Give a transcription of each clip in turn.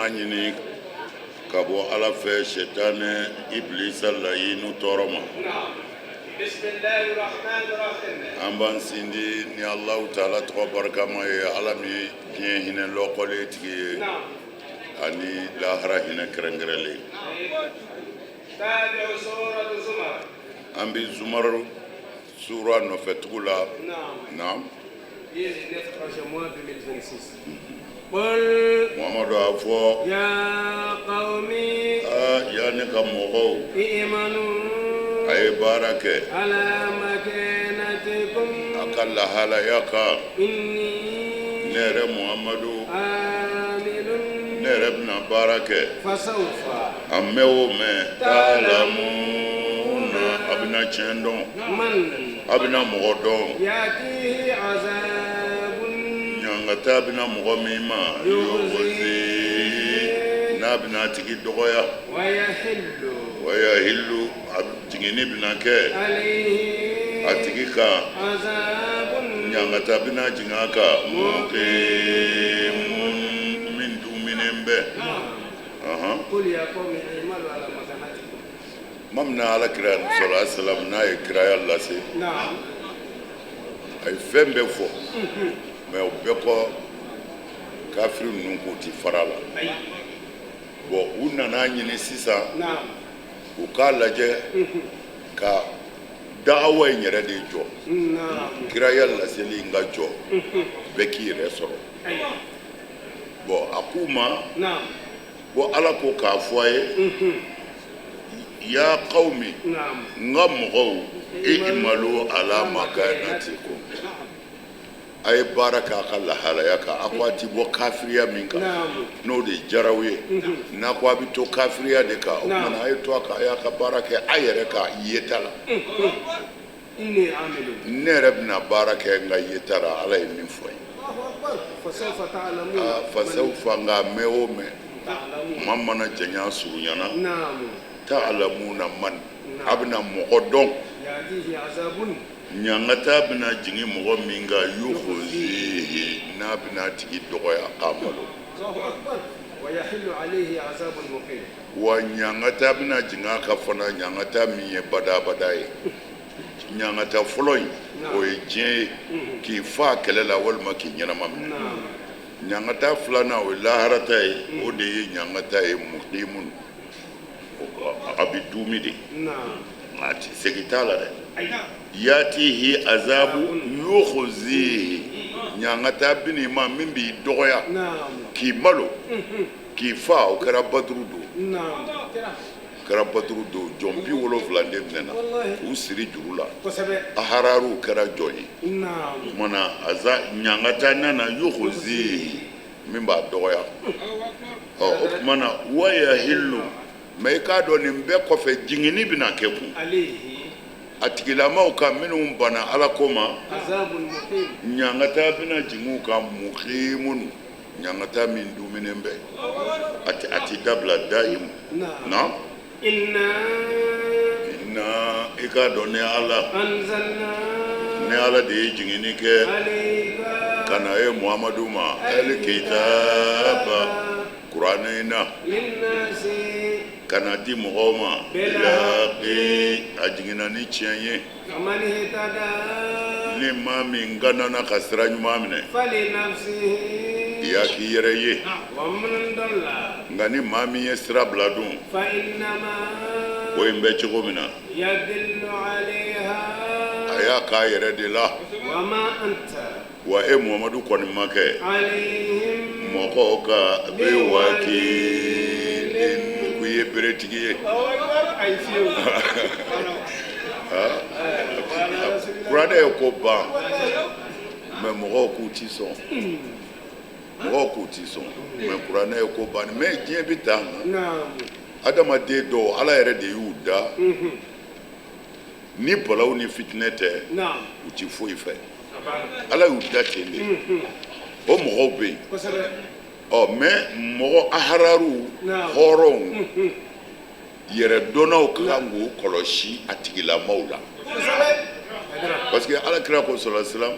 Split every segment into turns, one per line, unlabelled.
tanga ɲini ka bɔ Ala fɛ sɛtanɛ ibilisa layinu tɔɔrɔ ma. An b'an sindi ni Alahu taala tɔgɔ barikama ye, Ala min ye diɲɛ hinɛ lɔkɔlen tigi ye ani lahara hinɛ kɛrɛnkɛrɛnlen. An bɛ Zumaru sura nɔfɛ tugu la. Naam. Muhamadu, a fɔ: aa, ya ne ka mɔgɔw, a ye baara kɛ a ka lahalaya kan. Ne yɛrɛ Muhamadu, ne yɛrɛ bɛna baara kɛ. A mɛn o mɛn, ta'lamuna, a bɛna tiɲɛ dɔn, a bɛna mɔgɔ dɔn. Ɲangata bɛna mɔgɔ min ma, n'a bɛna a tigi dɔgɔya, wayahilu, jiginni bɛna kɛ a tigi kan, ɲangata bɛna jigin a kan, muqimun, min duminen bɛ. Tuma min na Ala kira sallallahu alaihi wasallam n'a ye kiraya lase, a ye fɛn bɛɛ fɔ, mais o bɛɛ kɔ, kafiri ninnu k'u ti fara la. Bon, u nana ɲini sisan u k'a lajɛ ka da'awa in yɛrɛ de jɔ, kiraya laseli in ka jɔ, bɛɛ k'i yɛrɛ sɔrɔ. Bon, a k'u ma ko Ala ko k'a fɔ a ye: ya qawmi, n ka mɔgɔw, i'malu ala makanatikum, a ye baara kɛ a ka lahalaya kan. A ko a ti bɔ kafiriya min kan, n'o de diyara ye, n'a ko a bɛ to kafiriya de kan, o tuma na a ye to a kan, a y'a ka baara kɛ a yɛrɛ ka yeta la. Ne yɛrɛ bɛna baara kɛ n ka yeta la, Ala ye min fɔ n ye. Fasawfa, nka mɛn o mɛn, kuma mana janya surunyana, ta'lamuna man, a bɛna mɔgɔ dɔn, ɲangata bɛna jigin mɔgɔ min kan, yukhzihi, n'a bɛna a tigi dɔgɔya k'a malo, wa ɲangata bɛna jigin a kan fana, ɲangata min ye badabada ye. Ɲangata fɔlɔ in, o ye diɲɛ ye, k'i fa kɛlɛ la walima k'i ɲɛnama minɛ. Ɲangata filanan, o ye laharata ye, o de ye ɲangata ye muqimun, a bɛ duumi de, a ti segin t'a la dɛ. Yatihi azabu yukhzihi, ɲangata bɛn'i ma min b'i dɔgɔya k'i malo k'i fa. O kɛra Baduru don, kɛra Baduru don, jɔn 70 de minɛna k'u siri juru la, ahararuw kɛra jɔn ye. Tuma na aza ɲangata nana yukhzihi, min b'a dɔgɔya. Ɔ, o tuma na wayahilu, mais i k'a dɔn nin bɛɛ kɔfɛ, jiginni bɛna kɛ kun a tigilamaw kan minnu banna Ala ko ma, ɲangata bɛna jigin u kan, muqimun, ɲangata min duminen bɛ, a ti dabila, dayimu na. Inna, i k'a dɔn ne Ala, ne Ala de ye jiginni kɛ ka na e Muhamadu ma, alikitaba, kuranɛ in na, ka na di mɔgɔw ma, bilhaqi, a jiginna ni tiɲɛ ye. Ni maa min kanana ka sira ɲuman minɛ, i y'a k'i yɛrɛ ye. Nka ni maa min ye sira bila dun, ko in bɛ cogo min na, a y'a k'a yɛrɛ de la. Wa e Muhamadu kɔni ma kɛ mɔgɔw kan bi wakilin, ko i ye beretigi ye. Kuranɛ ye ko ban, mais mɔgɔw k'u ti sɔn, mɔgɔw k'u ti sɔn, mais kuranɛ ye ko ban. Mais diɲɛ bɛ taa na, adamaden dɔw, Ala yɛrɛ de y'u da ni balaw ni fitinɛ tɛ, u ti foyi fɛ. Ala y'u da ten de, o mɔgɔw bɛ yen. Ɔ, mais mɔgɔ ahararu, hɔrɔnw, yɛrɛdɔnnaw ka kan k'u kɔlɔsi a tigilamaw la, parce que Ala kira ko sallallahu alaihi wasallam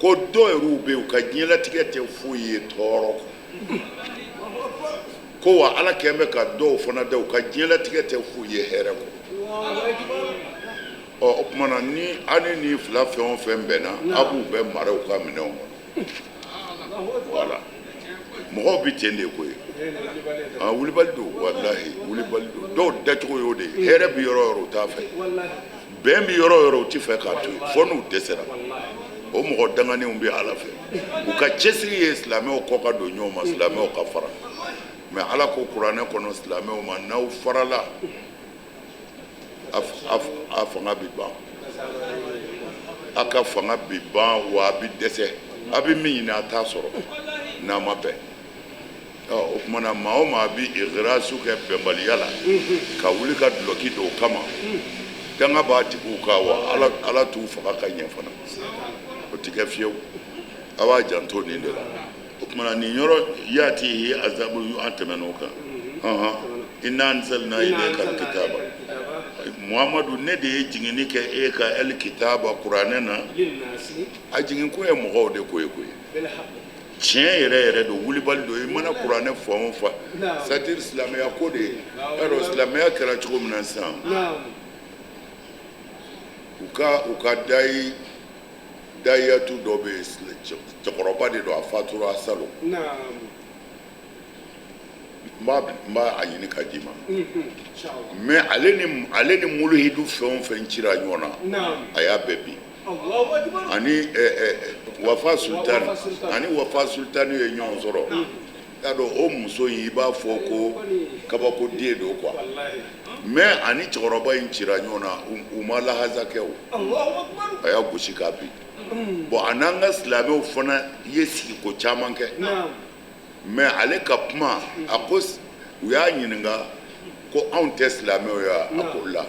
ko dɔw yɛrɛw bɛ yen, u ka diɲɛlatigɛ tɛ foyi ye tɔɔrɔ kɔ. Ko wa Ala kɛn bɛ ka dɔw fana da u ka diɲɛlatigɛ tɛ foyi ye hɛrɛ kɔ. Ɔ, o tuma na, ni aw ni nin fila fɛn o fɛn bɛnna, aw b'u bɛɛ mara u ka minɛnw kɔnɔ. Voilà, mɔgɔw bɛ ten de koyi. A wulibali don, walahi, wulibali don. Dɔw dacogo y'o de ye. Hɛrɛ bɛ yɔrɔ o yɔrɔ, u t'a fɛ. Bɛn bɛ yɔrɔ o yɔrɔ, u tɛ fɛ k'a to yen fo n'u dɛsɛra. O mɔgɔ danganenw bɛ Ala fɛ. U ka cɛsiri ye silamɛw kɔ ka don ɲɔgɔn ma, silamɛw ka fara. Mais Ala ko kuranɛ kɔnɔ silamɛw ma, n'aw farala, a fanga bɛ ban, a ka fanga bɛ ban, wa a bɛ dɛsɛ. A bɛ min ɲini, a t'a sɔrɔ n'a ma bɛn. Ɔ, o tuma na, maa o maa bɛ igirasu kɛ bɛnbaliya la, ka wuli ka dulɔki don o kama, danga b'a tigiw kan, wa Ala t'u faga ka ɲɛ fana. O tɛ kɛ fiyewu. A b'a janto nin de la. O tuma na, nin yɔrɔ yatihi azabu, an tɛmɛn'o kan. Inna anzalna ilayka alkitaba, Muhamadu, ne de ye jiginni kɛ e ka el kitaba, kuranɛ na. A jigin kun ye mɔgɔw de ko ye koyi. Tiɲɛ yɛrɛ yɛrɛ don, wulibali don. I mana kuranɛ fan o fan, c'est à dire silamɛya ko de ye. Y'a dɔn silamɛya kɛra cogo min na sisan, u ka dayi dayatu dɔ bɛ yen, cɛkɔrɔba de don, a fatura salon. N b'a a ɲini ka d'i ma. Mais ale ni muluhidu fɛn o fɛn cira ɲɔgɔn na, a y'a bɛɛ bin. Ani Wafa Sultan, ani Wafa Sultan ye ɲɔgɔn sɔrɔ. Y'a dɔn o muso in, i b'a fɔ ko kabakoden don quoi. Mais ani cɛkɔrɔba in cira ɲɔgɔn na, u ma lahaza kɛ o. A y'a gosi k'a bin. Bon, a n'an ka silamɛw fana ye sigiko caman kɛ. Mais ale ka kuma, a ko u y'a ɲininka ko anw tɛ silamɛw ye wa? A ko la,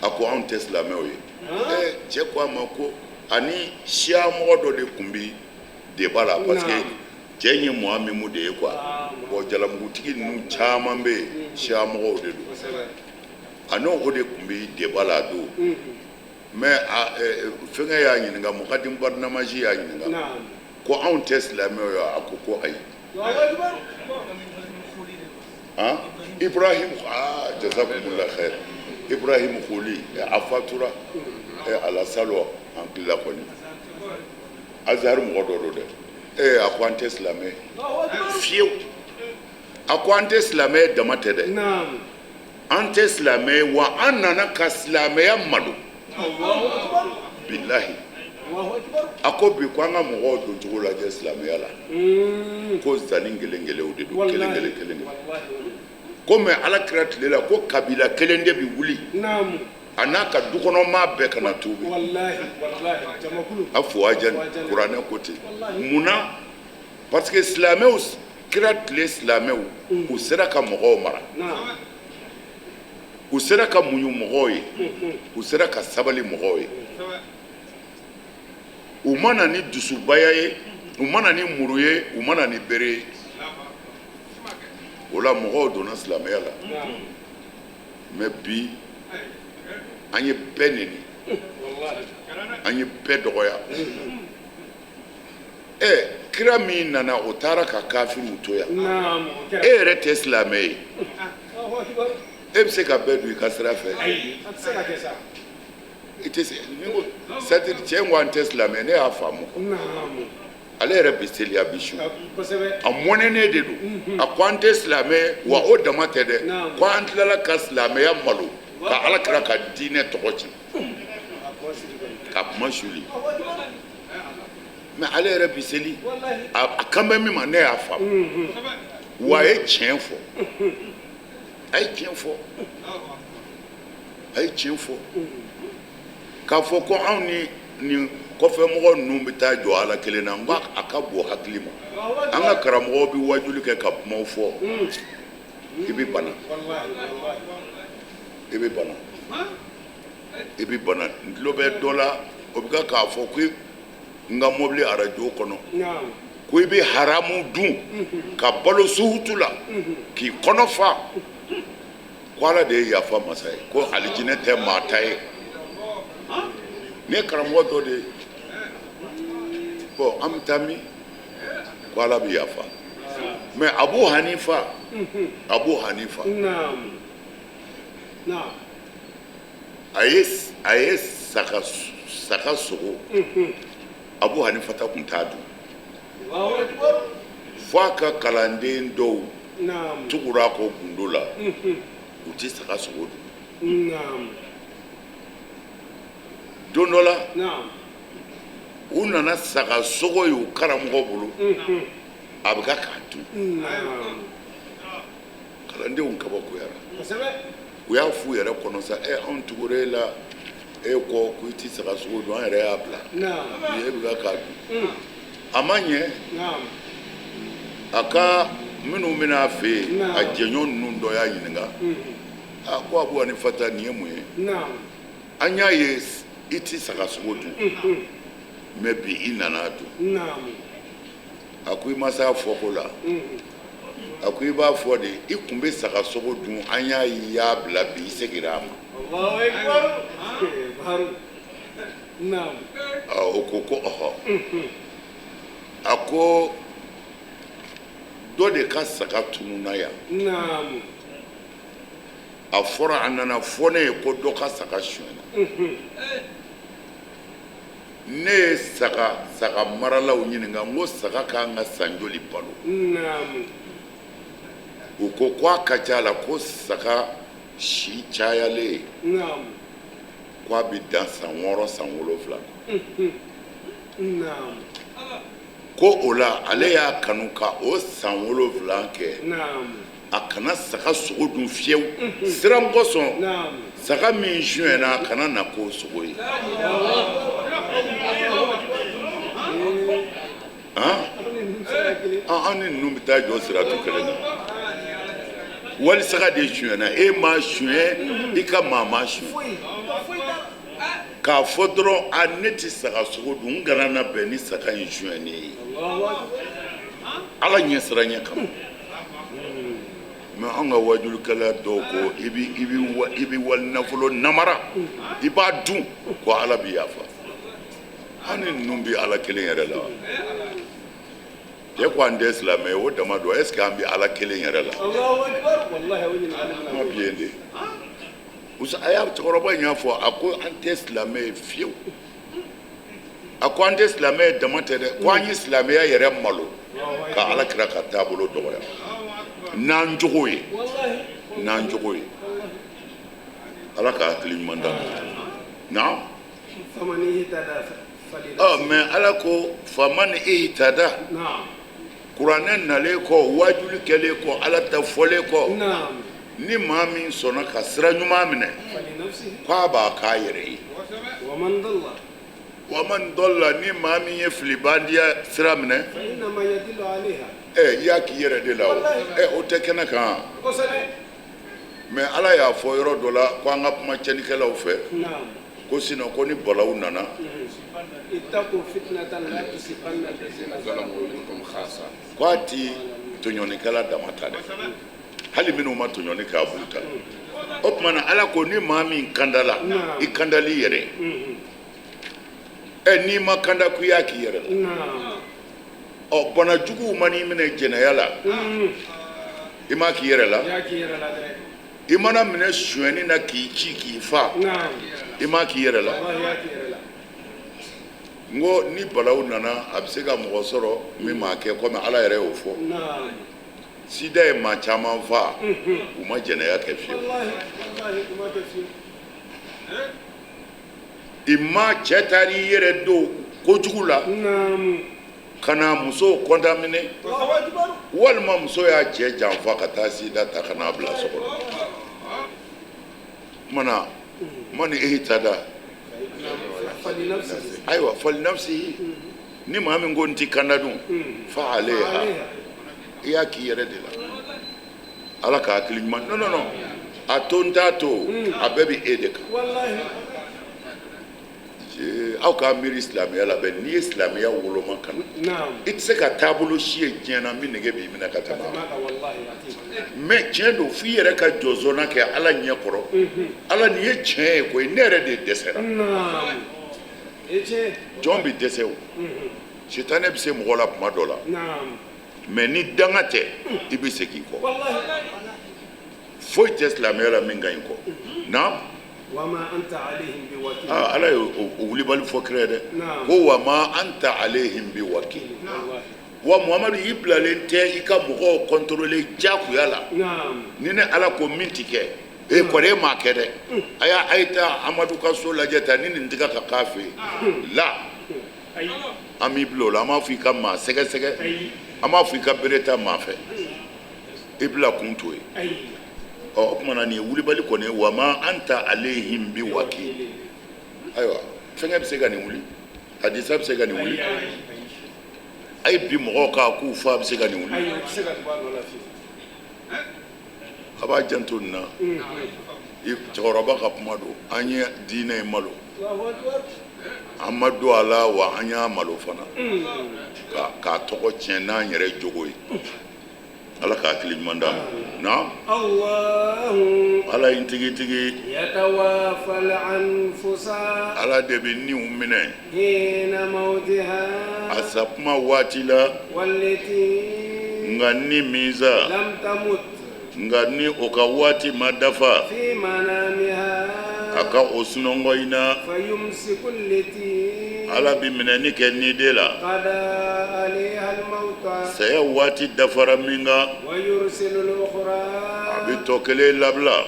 a ko anw tɛ silamɛw ye. Ɛ, cɛ ko a ma ko ani siya mɔgɔ dɔ de tun bi débat la, parce que cɛ in ye Muhamimu de ye quoi. Bon, jalamugutigi ninnu caman bɛ yen, siya mɔgɔw de don. A n'o o de tun bi débat la a don. Mais a fɛnkɛ y'a ɲininka, Mukadim Barnamaji y'a ɲininka ko anw tɛ silamɛw ye, a ko ko ayi. Han, Ibrahim, ah, jazakumullah khair. Ibrahim Kholi, a fatura ala salo an tila kɔni. Azhar mɔgɔ dɔ don dɛ. A ko an tɛ silamɛ ye fiyewu. A ko an tɛ silamɛ ye dama tɛ dɛ, an tɛ silamɛ ye, wa an nana ka silamɛya malo, bilahi. A ko bi ko an ka mɔgɔw doncogo lajɛ silamɛya la, ko zanni kelen kelenw de don, kelen kelen kelen kelen. Ko mais Ala kira tile la, ko kabila kelen de bɛ wuli a n'a ka dukɔnɔmaa bɛɛ ka na tuubi. A fuwajan, kuranɛ ko ten. Munna? Parce que silamɛw, kira tile silamɛw, u sera ka mɔgɔw mara, u sera ka muɲu mɔgɔw ye, u sera ka sabali mɔgɔw ye. U ma na ni dusubaya ye, u ma na ni muru ye, u ma na ni bere ye. O la, mɔgɔw donna silamɛya la. Mais bi, an ye bɛɛ neni, an ye bɛɛ dɔgɔya. Ɛ, kira min nana, o taara ka kafiriw to yan. E yɛrɛ tɛ silamɛ ye, e bɛ se ka bɛɛ don i ka sira fɛ? I tɛ se. Ni ko, c'est à dire, cɛ ko an tɛ silamɛ, ne y'a faamu. Ale yɛrɛ bɛ seli, a bɛ su, a mɔnɛnen de don. A ko an tɛ silamɛ, wa o dama tɛ dɛ, ko an tilala ka silamɛya malo, ka Ala kira ka diinɛ tɔgɔ ci, ka kuma suli. Mais ale yɛrɛ bɛ seli, a kan bɛ min ma, ne y'a faamu. Wa a ye tiɲɛ fɔ, a ye tiɲɛ fɔ, a ye tiɲɛ fɔ k'a fɔ ko anw ni nin kɔfɛmɔgɔ ninnu bɛ taa jɔ Ala kelen na. N ko a ka bon hakili ma. An ka karamɔgɔw bɛ wajuli kɛ ka kumaw fɔ, i bɛ bana, i bɛ bana, i bɛ bana. N tulo bɛ dɔ la, o bɛ ka k'a fɔ ko n ka mobili arajo kɔnɔ, ko i bɛ haramu dun ka balo suhutu la k'i kɔnɔ fa, ko Ala de ye yafa masa ye, ko alijinɛ tɛ maa ta ye. Nin ye karamɔgɔ dɔ de ye. Bon, an bɛ taa min? Ko Ala bɛ yafa. Mais Abu Hanifa, Abu Hanifa, a ye saga sogo, Abu Hanifa ta kun t'a dun fo a ka kalanden dɔw tugura a kɔ gundo la, u tɛ saga sogo dun. Don dɔ la, u nana saga sogo ye u karamɔgɔ bolo, a bɛ ka k'a dun. Kalandenw kabakoyara. U y'a f'u yɛrɛ kɔnɔ sa: "Ɛ, anw tugura e la, e ko ko i tɛ saga sogo dun, an yɛrɛ y'a bila bi, e bɛ ka k'a dun." A ma ɲɛ, a ka minnu bɛna a fɛ yen, a jɛɲɔgɔn ninnu dɔ y'a ɲininka a ko: "Abu Hanifa ta, nin ye mun ye? An y'a ye i tɛ saga sogo dun, mais bi i nana a dun." A ko: "I ma s'a fɔko la." A ko: "I b'a fɔ de, i kun bɛ saga sogo dun, an y'a ye i y'a bila, bi i seginna a ma." O ko ko: "Ɔhɔ." A ko: "Dɔ de ka saga tununna yan. A fɔra, a nana fɔ ne ye ko dɔ ka saga sonyɛna. Ne ye saga maralaw ɲininka, n ko saga kan ka san joli balo? U ko ko a ka ca la ko saga si cayalen, ko a bɛ dan san 6, san 7. Ko o la, ale y'a kanu ka o san 7 kɛ, a kana saga sogo dun fiyewu, siran kosɔn, saga min sonyɛna, a kana na k'o sogo ye." Han, an ni ninnu bɛ taa jɔ siratu kelen na. Wali saga de sonyɛna, e ma sonyɛ, i ka maa ma sonyɛ, k'a fɔ dɔrɔn: "A, ne tɛ saga sogo dun, n kana na bɛn ni saga in sonyɛni ye," Ala ɲɛ siranɲɛ kama. Mais an ka wajulikɛla dɔw ko i bɛ wali nafolo namara, i b'a dun, ko Ala b'i yafa. An ni ninnu bɛ Ala kelen yɛrɛ la wa? Cɛ ko an tɛ silamɛ ye, o dama don. Est ce que an bɛ Ala kelen yɛrɛ la? Kuma bi yen de. A y'a cɛkɔrɔba in y'a fɔ, a ko an tɛ silamɛ ye fiyewu. A ko an tɛ silamɛ ye dama tɛ dɛ, ko an ye silamɛya yɛrɛ malo ka Ala kira ka taabolo dɔgɔya n'an jogo ye, n'an jogo ye. Ala ka hakili ɲuman d'an ma. Naam. Ɔ, mais Ala ko: "Faman ihtada." Kuranɛ nalen kɔ, wajuli kɛlen kɔ, Ala ta fɔlen kɔ, ni maa min sɔnna ka sira ɲuman minɛ, k'a b'a k'a yɛrɛ ye. Waman dɔlla, ni maa min ye filibandiya sira minɛ, ɛ, i y'a k'i yɛrɛ de la. O, ɛ, o tɛ kɛnɛ kan. Mais Ala y'a fɔ yɔrɔ dɔ la ko an ka kuma cɛnnikɛlaw fɛ, ko sinon ko ni balawu nana, ko a ti tɔɲɔnikɛla dama ta dɛ, hali minnu ma tɔɲɔni kɛ, a b'u ta. O tuma na, Ala ko ni maa min kandala, i kandali yɛrɛ. Ɛ, n'i ma kanda, ko i y'a k'i yɛrɛ la. Ɔ, bana juguw man'i minɛ jɛnɛya la, i m'a k'i yɛrɛ la. I mana minɛ sonyɛni na k'i ci k'i fa, i m'a k'i yɛrɛ la. N ko ni balawu nana, a bɛ se ka mɔgɔ sɔrɔ min m'a kɛ, komi Ala yɛrɛ y'o fɔ. Sida ye maa caman fa, u ma jɛnɛya kɛ fiyewu. I ma cɛ taara i yɛrɛ don kojugu la ka na muso contaminer, walima muso y'a cɛ janfa ka taa sida ta ka n'a bila so kɔnɔ. Kumana man ihtada, ayiwa, falinafsihi. Ni maa min ko n ti kanda dun, fa alayha, i y'a k'i yɛrɛ de la. Ala ka hakili ɲuman. Non, non, non, a to n t'a to, a bɛɛ bɛ e de kan. Aw k'a miiri silamɛya la bɛ. N'i ye silamɛya woloma ka na, i tɛ se ka taabolo si ye diɲɛ na min nege b'i minɛ ka tɛmɛ a kan. Mais tiɲɛ don, f'i yɛrɛ ka jɔzɔnna kɛ Ala ɲɛ kɔrɔ: "Ala, nin ye tiɲɛ ye koyi, ne yɛrɛ de dɛsɛra." Jɔn bɛ dɛsɛ? O sitanɛ bɛ se mɔgɔ la tuma dɔ la. Mais ni danga tɛ, i bɛ segin i kɔ. Foyi tɛ silamɛya la min ka ɲi kɔ na. Ala ye o wulibali fɔ kira ye dɛ, ko wa ma anta alayhim bi wakil. Wa Muhamadu, i bilalen tɛ i ka mɔgɔw contrôler jagoya la. Ni ne Ala ko min ti kɛ, e kɔni e m'a kɛ dɛ. A y'a a ye taa Amadu ka so lajɛ ta ni nin tɛ ka k'a fɛ yen la. An m'i bila o la. An m'a fɔ i ka maa sɛgɛsɛgɛ, an m'a fɔ i ka bere ta maa fɛ, i bila kun t'o ye. Ɔ, o tuma na nin ye wulibali kɔni ye, wa ma anta alayhim bi wakil. Ayiwa, fɛnkɛ bɛ se ka nin wuli, hadisa bɛ se ka nin wuli. A ye bi mɔgɔw kan k'u fa bɛ se ka nin wuli. A b'a janto nin na. Cɛkɔrɔba ka kuma don. An ye diinɛ in malo, an ma don a la wa an y'a malo fana k'a tɔgɔ tiɲɛ n'an yɛrɛ jogo ye. Ala ka hakili ɲuman d'an ma. Na Ala in tigitigi, Ala de bɛ niw minɛ a sa kuma waati la. Nka ni min sa, nka ni o ka waati ma dafa a ka o sunɔgɔ in na, Ala bɛ minɛni kɛ ni de la saya waati dafara min kan. A bɛ tɔ kelen labila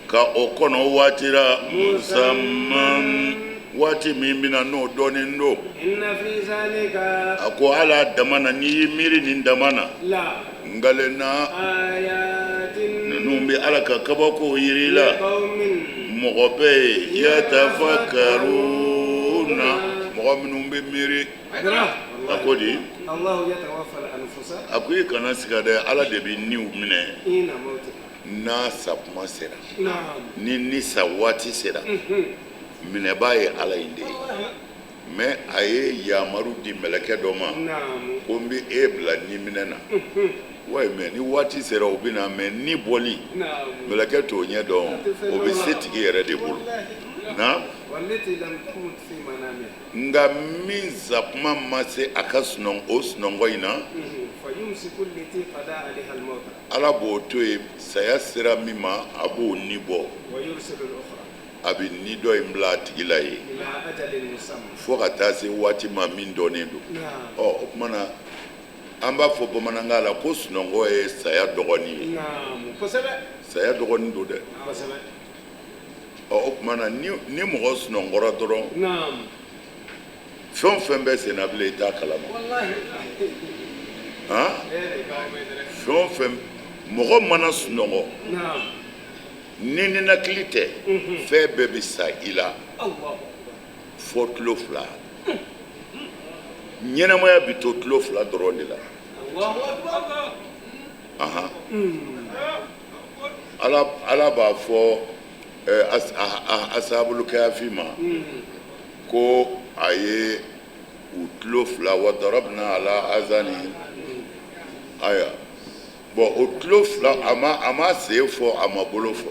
ka o kɔnɔ waati la musamman, waati min bɛna n'o dɔnnen don. A ko ala dama na, n'i y'i miiri nin dama na, ngalen na ninnu bɛ Ala ka kabako yiri la mɔgɔ bɛ yen yatafakkaruna, mɔgɔ minnu bɛ miiri. A ko di, a ko i kana siga dɛ, Ala de bɛ niw minɛ n'a sa kuma sera. Ni sa waati sera, minɛbaa ye Ala in de ye. Mais a ye yamaru di mɛlɛkɛ dɔ ma ko n bɛ e bila ni minɛ na wayi. Mais ni waati sera, o bɛ na. Mais ni bɔli, mɛlɛkɛ t'o ɲɛ dɔn, o bɛ se tigi yɛrɛ de bolo na. Nka min sa kuma ma se a ka sunɔgɔ, o sunɔgɔ in na, Ala b'o to yen. Saya sera min ma, a b'o ni bɔ, a bɛ ni dɔ in bila a tigi la yen fo ka taa se waati ma min dɔnnen don. Ɔ, o tuma na an b'a fɔ bamanankan la ko sunɔgɔ ye saya dɔgɔnin ye. Saya dɔgɔnin don dɛ. Ɔ, o tuma na ni mɔgɔ sunɔgɔra dɔrɔn, fɛn o fɛn bɛ sen na bilen, i t'a kalama. Han, fɛn o fɛn, mɔgɔ mana sunɔgɔ ni ninakili tɛ, fɛn bɛɛ bɛ sa i la fo tulo fila. Ɲɛnamaya bɛ to tulo fila dɔrɔn de la. Ahan, Ala b'a fɔ asabulu kafi ma ko a ye u tulo fila, wa darabna ala azani. Ayiwa, bon, o tulo fila, a ma sen fɔ, a ma bolo fɔ,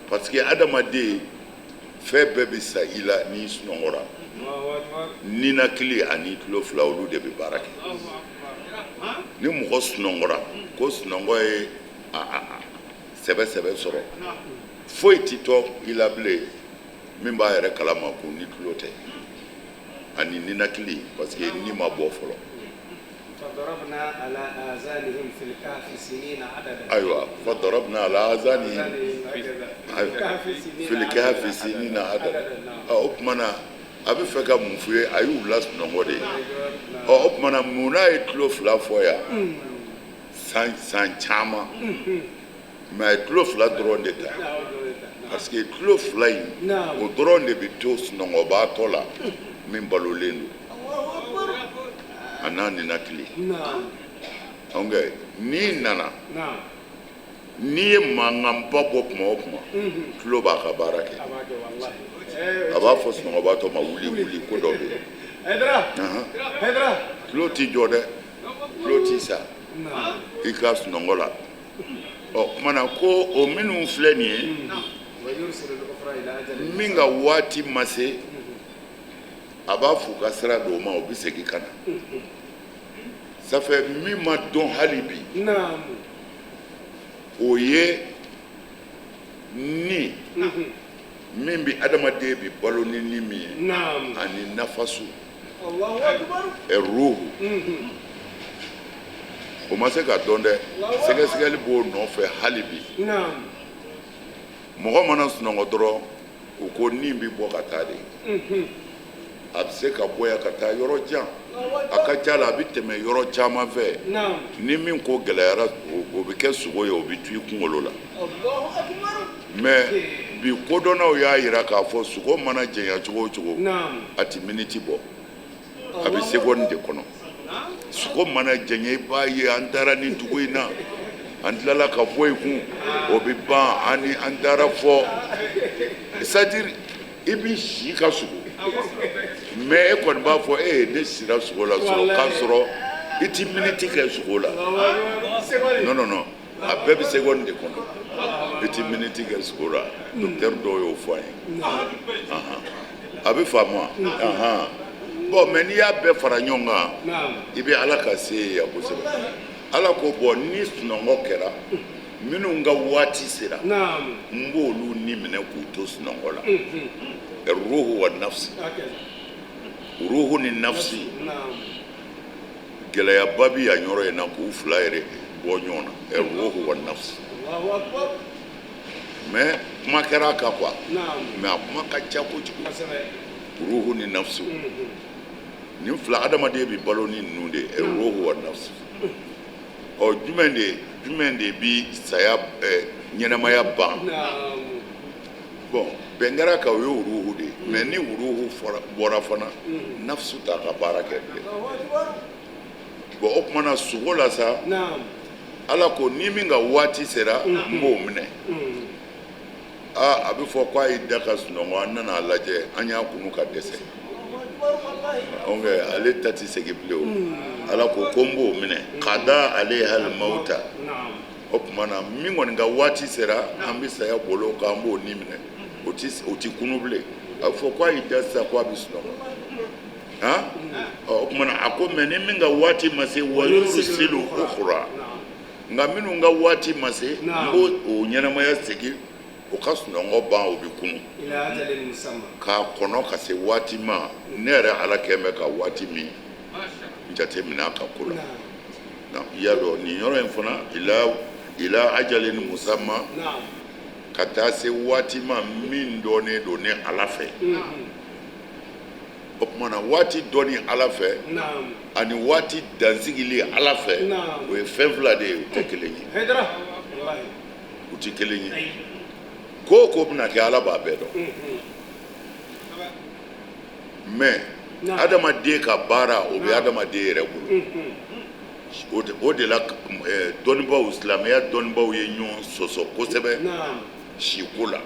parce que adamaden, fɛn bɛɛ bɛ sa i la n'i sunɔgɔra. Ninakili ani tulo fila, olu de bɛ baara kɛ. Ni mɔgɔ sunɔgɔra, ko sunɔgɔ ye a sɛbɛ sɛbɛ sɔrɔ, foyi ti tɔ i la bilen min b'a yɛrɛ kalama ko ni tulo tɛ ani ninakili, parce que ni ma bɔ fɔlɔ.
فضربنا على آذانهم في الكهف سنين عددا.
Ayiwa, فضربنا على آذانهم في الكهف سنين عددا. O tuma na a bɛ fɛ ka mun f'u ye? A y'u lasunɔgɔ de ye. Ɔ, o tuma na mun n'a ye tulo fila fɔ yan, san san caman, mais a ye tulo fila dɔrɔn de ta, parce que tulo fila in, o dɔrɔn de bɛ to sunɔgɔbaatɔ la min balolen don a n'a ninakili. Donc n'i nana, n'i ye mankanba bɔ kuma o kuma, tulo b'a ka baara kɛ. A b'a fɔ sunɔgɔbaatɔ ma: wuli, wuli, ko dɔ bɛ yen. Tulo t'i jɔ dɛ, tulo t'i sa i ka sunɔgɔ la. Ɔ, kumana na ko o minnu filɛ nin ye, min ka waati ma se, a b'a f'u ka sira don o ma, o bɛ segin ka na. Ça fait min ma dɔn hali bi, o ye ni min bɛ adamaden bɛ balo ni ni min ye ani nafasu, ruhu, o ma se ka dɔn dɛ. Sɛgɛsɛgɛli b'o nɔfɛ hali bi. Mɔgɔ mana sunɔgɔ dɔrɔn, u ko ni bɛ bɔ ka taa de. A bɛ se ka bɔ yan ka taa yɔrɔ jan, a ka ca la a bɛ tɛmɛ yɔrɔ caman fɛ. Ni min ko gɛlɛyara, o bɛ kɛ sugo ye, o bɛ to i kunkolo la. Mais bi kodɔnnaw y'a jira k'a fɔ sugo mana janya cogo o cogo, a tɛ miniti bɔ, a bɛ seconde de kɔnɔ. Sugo mana janya, i b'a ye an taara nin dugu in na, an tilala ka bɔ yen kun, o bɛ ban ani an taara fɔ. C'est à dire i b'i si ka sugo, mais e kɔni b'a fɔ e ye ne sira sugo la sɔrɔ, k'a sɔrɔ i ti miniti kɛ sugo la. Non, non, non, a bɛɛ bɛ seconde de kɔnɔ, i ti miniti kɛ sugo la. Docteur dɔw y'o fɔ an ye. A bɛ faamu wa? Bon, mais n'i y'a bɛɛ fara ɲɔgɔn kan, i bɛ Ala ka se ye yan kosɛbɛ. Ala ko bon, ni sunɔgɔ kɛra, minnu ka waati sera, n b'olu ni minɛ k'u to sunɔgɔ la. Ruhu wa nafsi, ruhu ni nafsi, gɛlɛyaba bɛ yan yɔrɔ in na k'u fila yɛrɛ bɔ ɲɔgɔn na, ruhu wa nafsi. Mais kuma kɛra a kan quoi, mais a kuma ka ca kojugu. Ruhu ni nafsi, nin fila, adamaden bɛ balo ni ninnu de ye, ruhu wa nafsi. Ɔ, jumɛn de bi saya ɲɛnamaya ban? Bon, bɛn kɛra kan, o ye ruhu de ye. Mais ni ruhu bɔra fana, nafsu t'a ka baara kɛ bilen. Bon, o tuma na sugo la sa, Ala ko ni min ka waati sera, n b'o minɛ. Aa, a bɛ fɔ k'a y'i da ka sunɔgɔ, an nana a lajɛ, an y'a kunu ka dɛsɛ. Donc ale ta tɛ segin bilen. O Ala ko ko n b'o minɛ qada alayha al-mauta. O tuma na min kɔni ka waati sera, an bɛ saya bolo o kan, an b'o ni minɛ, o ti kunu bilen. A bɛ fɔ k'a y'i da sisan k'a bɛ sunɔgɔ. Han, ɔ, o tuma na a ko mais ni min ka waati ma se, wa yursilu ukhra, nka minnu ka waati ma se, n b'o o ɲɛnamaya segin, o ka sunɔgɔ ban, o bɛ kunu k'a kɔnɔ ka se waati ma ne yɛrɛ Ala kɛn bɛ ka waati min jate minɛ a ka ko la. I y'a dɔn, nin yɔrɔ in fana, ila ajalin musamma, ka taa se waati ma min dɔnnen don ne Ala fɛ. O tuma na waati dɔnni Ala fɛ ani waati dansigili Ala fɛ, o ye fɛn fila de ye, u tɛ kelen ye, u tɛ kelen ye. Ko o ko bɛna kɛ, Ala b'a bɛɛ dɔn. Mais adamaden ka baara, o bɛ adamaden yɛrɛ bolo. O de la dɔnnibaaw, silamɛya dɔnnibaaw ye ɲɔgɔn sɔsɔ kosɛbɛ siko la.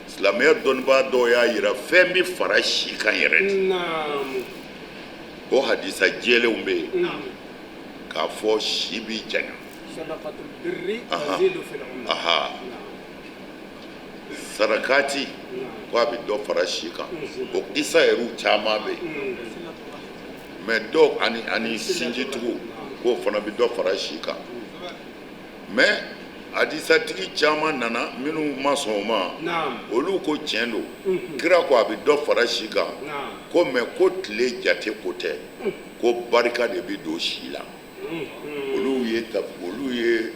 Silamɛya dɔnnibaa dɔw y'a yira fɛn bɛ fara si kan yɛrɛ de. O hadisa jɛlenw bɛ yen k'a fɔ si bɛ janya. Aha, sarakati ko a bɛ dɔ fara si kan, o kisa yɛrɛw caman bɛ yen. Mais dɔw ani sinjitugu k'o fana bɛ dɔ fara si kan. Mais hadisatigi caman nana minnu ma sɔn o ma. Olu ko tiɲɛ don, kira ko a bɛ dɔ fara si kan ko, mais ko tile jate ko tɛ, ko barika de bɛ don si la. Olu ye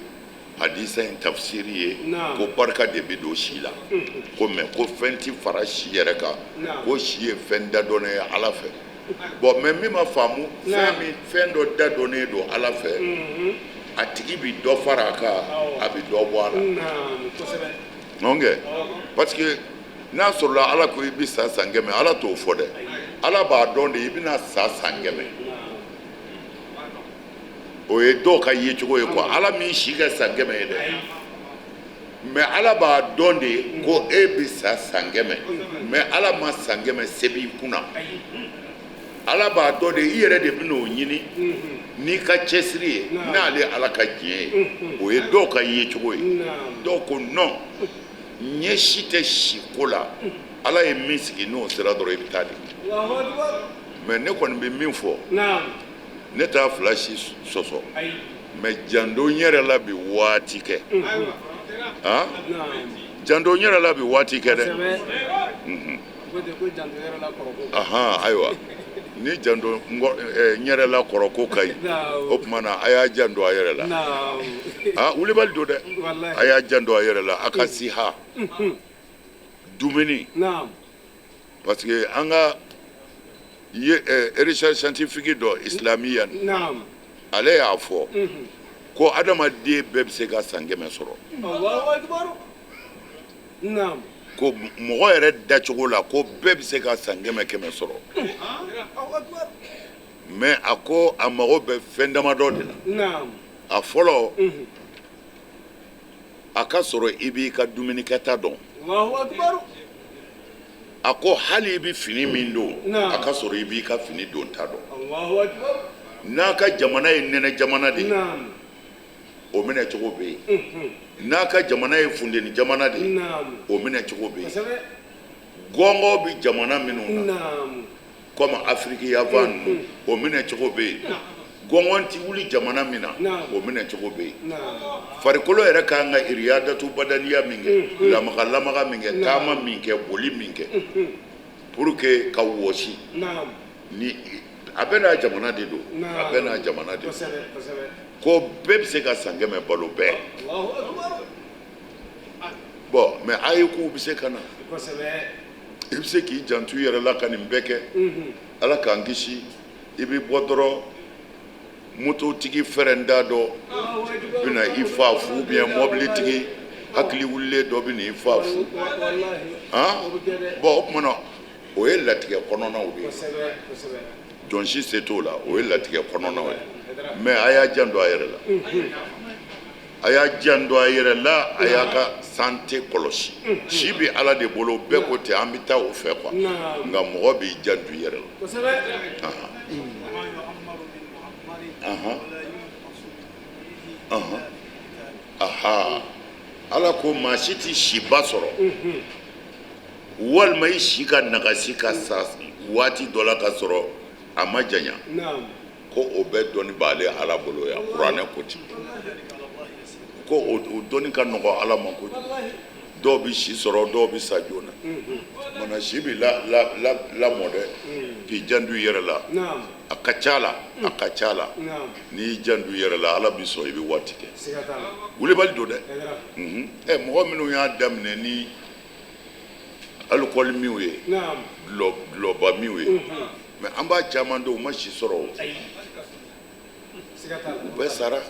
hadisa in tafsiri ye ko barika de bɛ don si la ko, mais ko fɛn ti fara si yɛrɛ kan, ko si ye fɛn dadɔnnen ye Ala fɛ. Bon, mais min ma faamu, fɛn min, fɛn dɔ dadɔnnen don Ala fɛ, a tigi bi dɔ fara a kan, a bɛ dɔ bɔ a la. Donc parce que n'a sɔrɔla Ala ko i bɛ sa san 100, Ala t'o fɔ dɛ. Ala b'a dɔn de i bɛna sa san 100. O ye dɔw ka yecogo ye quoi. Ala min si kɛ san 100 ye dɛ, mais Ala b'a dɔn de ko e bɛ sa san 100. Mais Ala ma san 100 sɛbɛn i kunna. Ala b'a dɔn de, i yɛrɛ de bɛn'o ɲini n'i ka cɛsiri ye, n'ale Ala ka diɲɛ ye. O ye dɔw ka yecogo ye. Dɔw ko non, ɲɛ si tɛ si ko la. Ala ye min sigi, n'o sera dɔrɔn, i bɛ taa de. Mais ne kɔni bɛ min fɔ, Ne t'a fila si sɔsɔ, mais janto n yɛrɛ la bi waati kɛ. Han, janto n yɛrɛ la bi waati kɛ dɛ. Ahan, ayiwa, ni janto n yɛrɛ la kɔrɔko ka ɲi, o tuma na a y'a janto a yɛrɛ la. Ah, wulibali don dɛ. A y'a janto a yɛrɛ la, a ka siha dumuni, parce que an ka ye recherche scientifique dɔ islamiya, ale y'a fɔ ko adamaden bɛɛ bɛ se ka san 100 sɔrɔ, ko mɔgɔ yɛrɛ dacogo la, ko bɛɛ bɛ se ka san 100 100 sɔrɔ, mais a ko a mago bɛ fɛn damadɔ de la. A fɔlɔ, a ka sɔrɔ i b'i ka dumunikɛta dɔn. A ko hali i bɛ fini min don, a ka sɔrɔ i b'i ka fini donta dɔn. N'a ka jamana ye nɛnɛ jamana de ye, o minɛ cogo bɛ yen. N'a ka jamana ye funteni jamana de ye, o minɛ cogo bɛ yen. Gɔngɔn bɛ jamana minnu na, comme Afiriki yanfan ninnu, o minɛ cogo bɛ yen. Gɔngɔn tɛ wuli jamana min na, o minɛ cogo bɛ yen. Farikolo yɛrɛ ka kan ka iriyadatu badaniya min kɛ, lamaga lamaga min kɛ, taama min kɛ, boli min kɛ, pour que ka wɔsi ni a bɛɛ n'a jamana de don, a bɛɛ n'a jamana de don. Ko bɛɛ bɛ se ka san 100 balo bɛɛ. Bon, mais a ye kow bɛ se ka na, i bɛ se k'i janto i yɛrɛ la ka nin bɛɛ kɛ. Ala k'an kisi, i bɛ bɔ dɔrɔn, mototigi fɛrɛnda dɔ bɛna i fa fu, ou bien mɔbilitigi hakili wulilen dɔ bɛ na i fa fu. Han, bon, o tuma na o ye latigɛ kɔnɔnaw de ye, jɔn si se t'o la, o ye latigɛ kɔnɔnaw ye. Mais a y'a janto a yɛrɛ la, a y'a janto a yɛrɛ la, a y'a ka santé kɔlɔsi. Si bɛ Ala de bolo, bɛɛ ko ten, an bɛ taa o fɛ quoi, nka mɔgɔ b'i janto i yɛrɛ la. Ahan, ahan, aha, Ala ko maa si tɛ siba sɔrɔ, walima i si ka nagasi ka sa waati dɔ la ka sɔrɔ a ma janya, ko o bɛɛ dɔnni b'ale Ala bolo yan. Kuranɛ ko ten, ko o dɔnni ka nɔgɔ Ala ma kojugu. Dɔw bɛ si sɔrɔ, dɔw bɛ sa joona. Mana si bɛ lamɔ dɛ, k'i janto i yɛrɛ la. A ka ca la, a ka ca la, n'i y'i janto i yɛrɛ la, Ala b'i sɔn, i bɛ waati kɛ. Wulibali don dɛ. Ɛ, mɔgɔ minnu y'a daminɛ ni alikɔli minw ye, dulɔba minw ye, mais an b'a caman dɔn, u ma si sɔrɔ o, u bɛɛ sara.